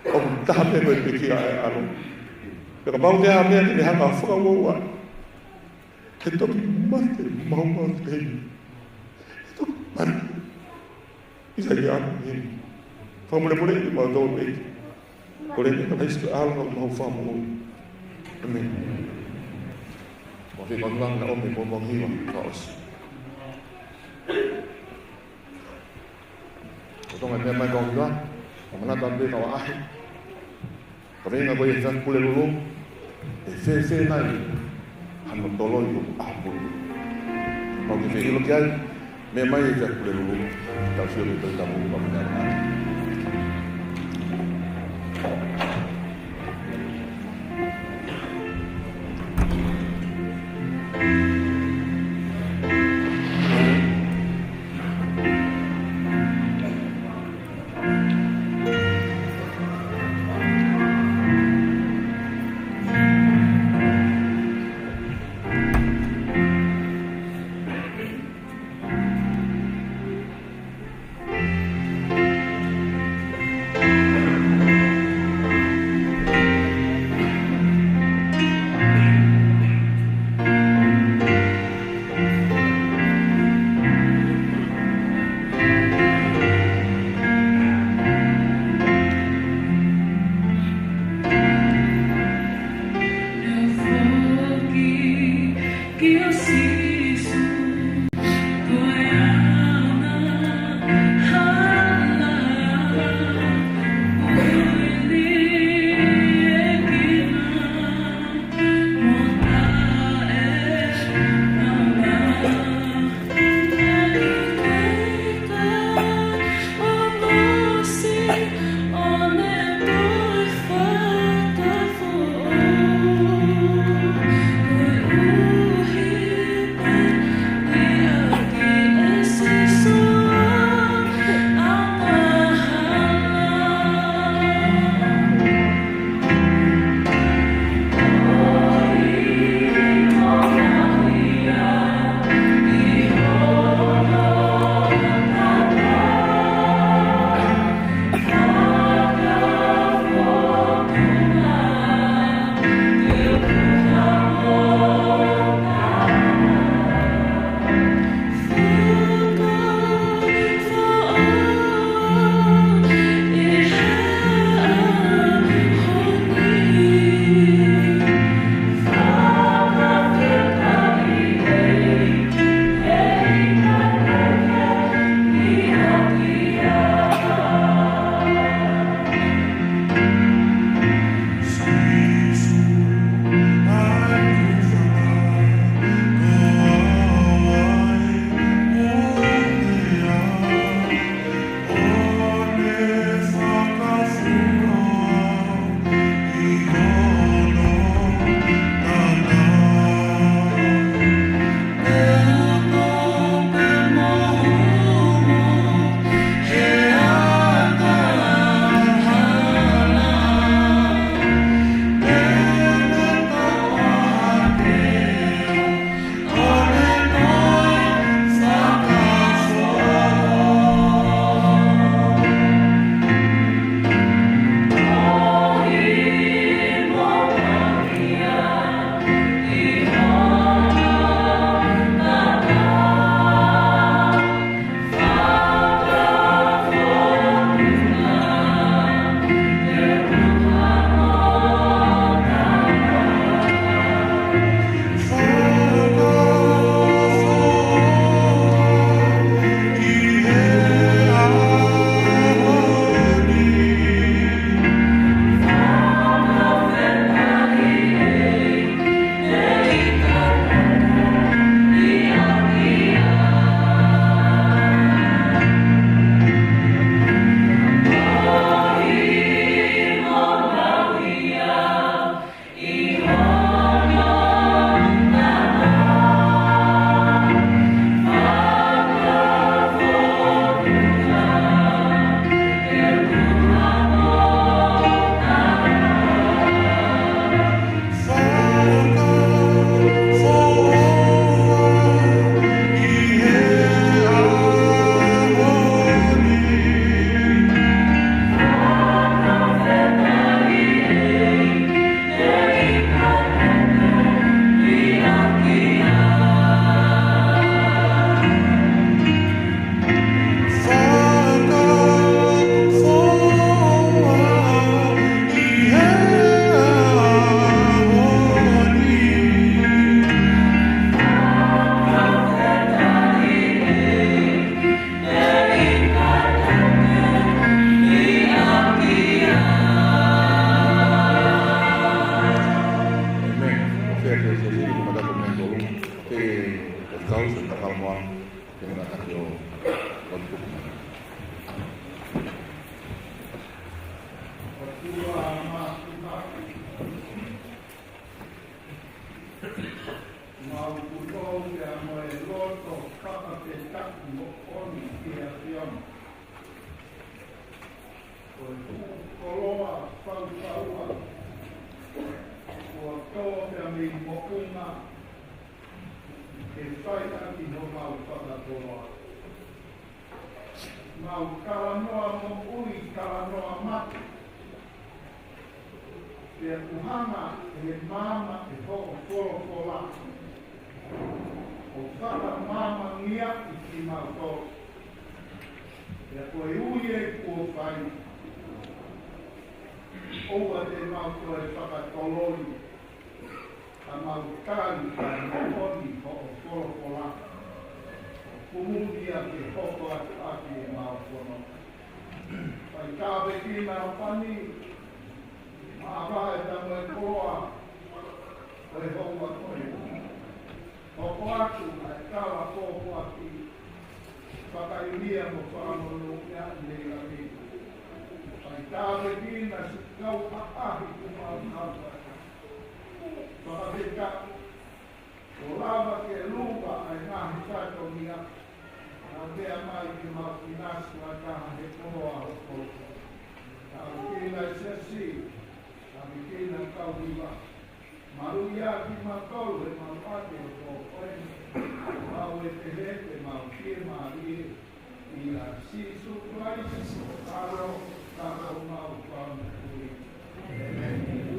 ʻOku taha pē ko e pekia ʻa e ʻAlo. Pea kapau te ha meʻa te ne hanga ʻo fakauouaʻi, he toki mate maumau te ia. He toki mate. ʻIsa ia ʻa e meʻa ni. Fakamolemoleʻi kimautolu ʻEiki. Ko e lelei ʻa Kalaisi ko e ʻAlo ʻo homau Fakamoʻui. ʻĒmeni. Ko e fekau langa ʻo e pongipongi ni fakaʻosi. Ko e toʻonga meʻa mai kau hiva, ʻo manatu atu pē kau ʻaʻahi. Kaveinga ko ia ʻa e Pule Lulu, ʻe fēfē nai hano toloi ʻo ʻaho pule. Mau ke fie ʻilo ki ai, meʻa mai ʻa e Pule Lulu, tau sio ki he Tohi Tapu, mau ke meʻa mai. Ua maki maki. Mau tukou pea mo e loto fakafetaʻi moʻoni ki he ʻAfiona. Ko e fuʻu koloa faufaua kuo tō pea mei moʻunga ke fai ʻaki homau fakakoloa. Mau talanoa moʻui, talanoa mate. Pea kuo hanga ʻe he maama ʻo hoʻo folofola ʻo fakamaamangia ʻi kimautolu. Pea ko e ui ē kuo fai, ʻoua te mau toe fakatoloi, ka mau tali ʻa e moʻoni hoʻo folofola, ʻo kumuni ia ke hoko atu ʻaki ʻemau fono. Fai tāpuekina ʻa pani, māvae pea mo e koloa ʻo e houa ko eni. Hoko atu ʻa e kava pōpoaki, fakaʻilio mo fakamonūʻia ʻi he ʻaho ni. Fai tāpuekina siʻi kau ʻaʻahi kuo mau kau atu. Fakafetaʻi kuo lava ke luva ʻa e ngaahi fatongia, naʻa mou meʻa mai ke mau ʻinasi ʻa e taha he koloa hoʻo folofola. Tāpuekina e siasi, tāpuekina e kau hiva. Maluʻi ʻa kimautolu he maluʻi ʻa e ʻOtua ko eni. Mau ʻofa ʻi he ʻEiki, mau fiemālie ʻia Sīsū Kalaisi, ko e ʻAlo, ka ko homau Fakamoʻui. ʻĒmeni.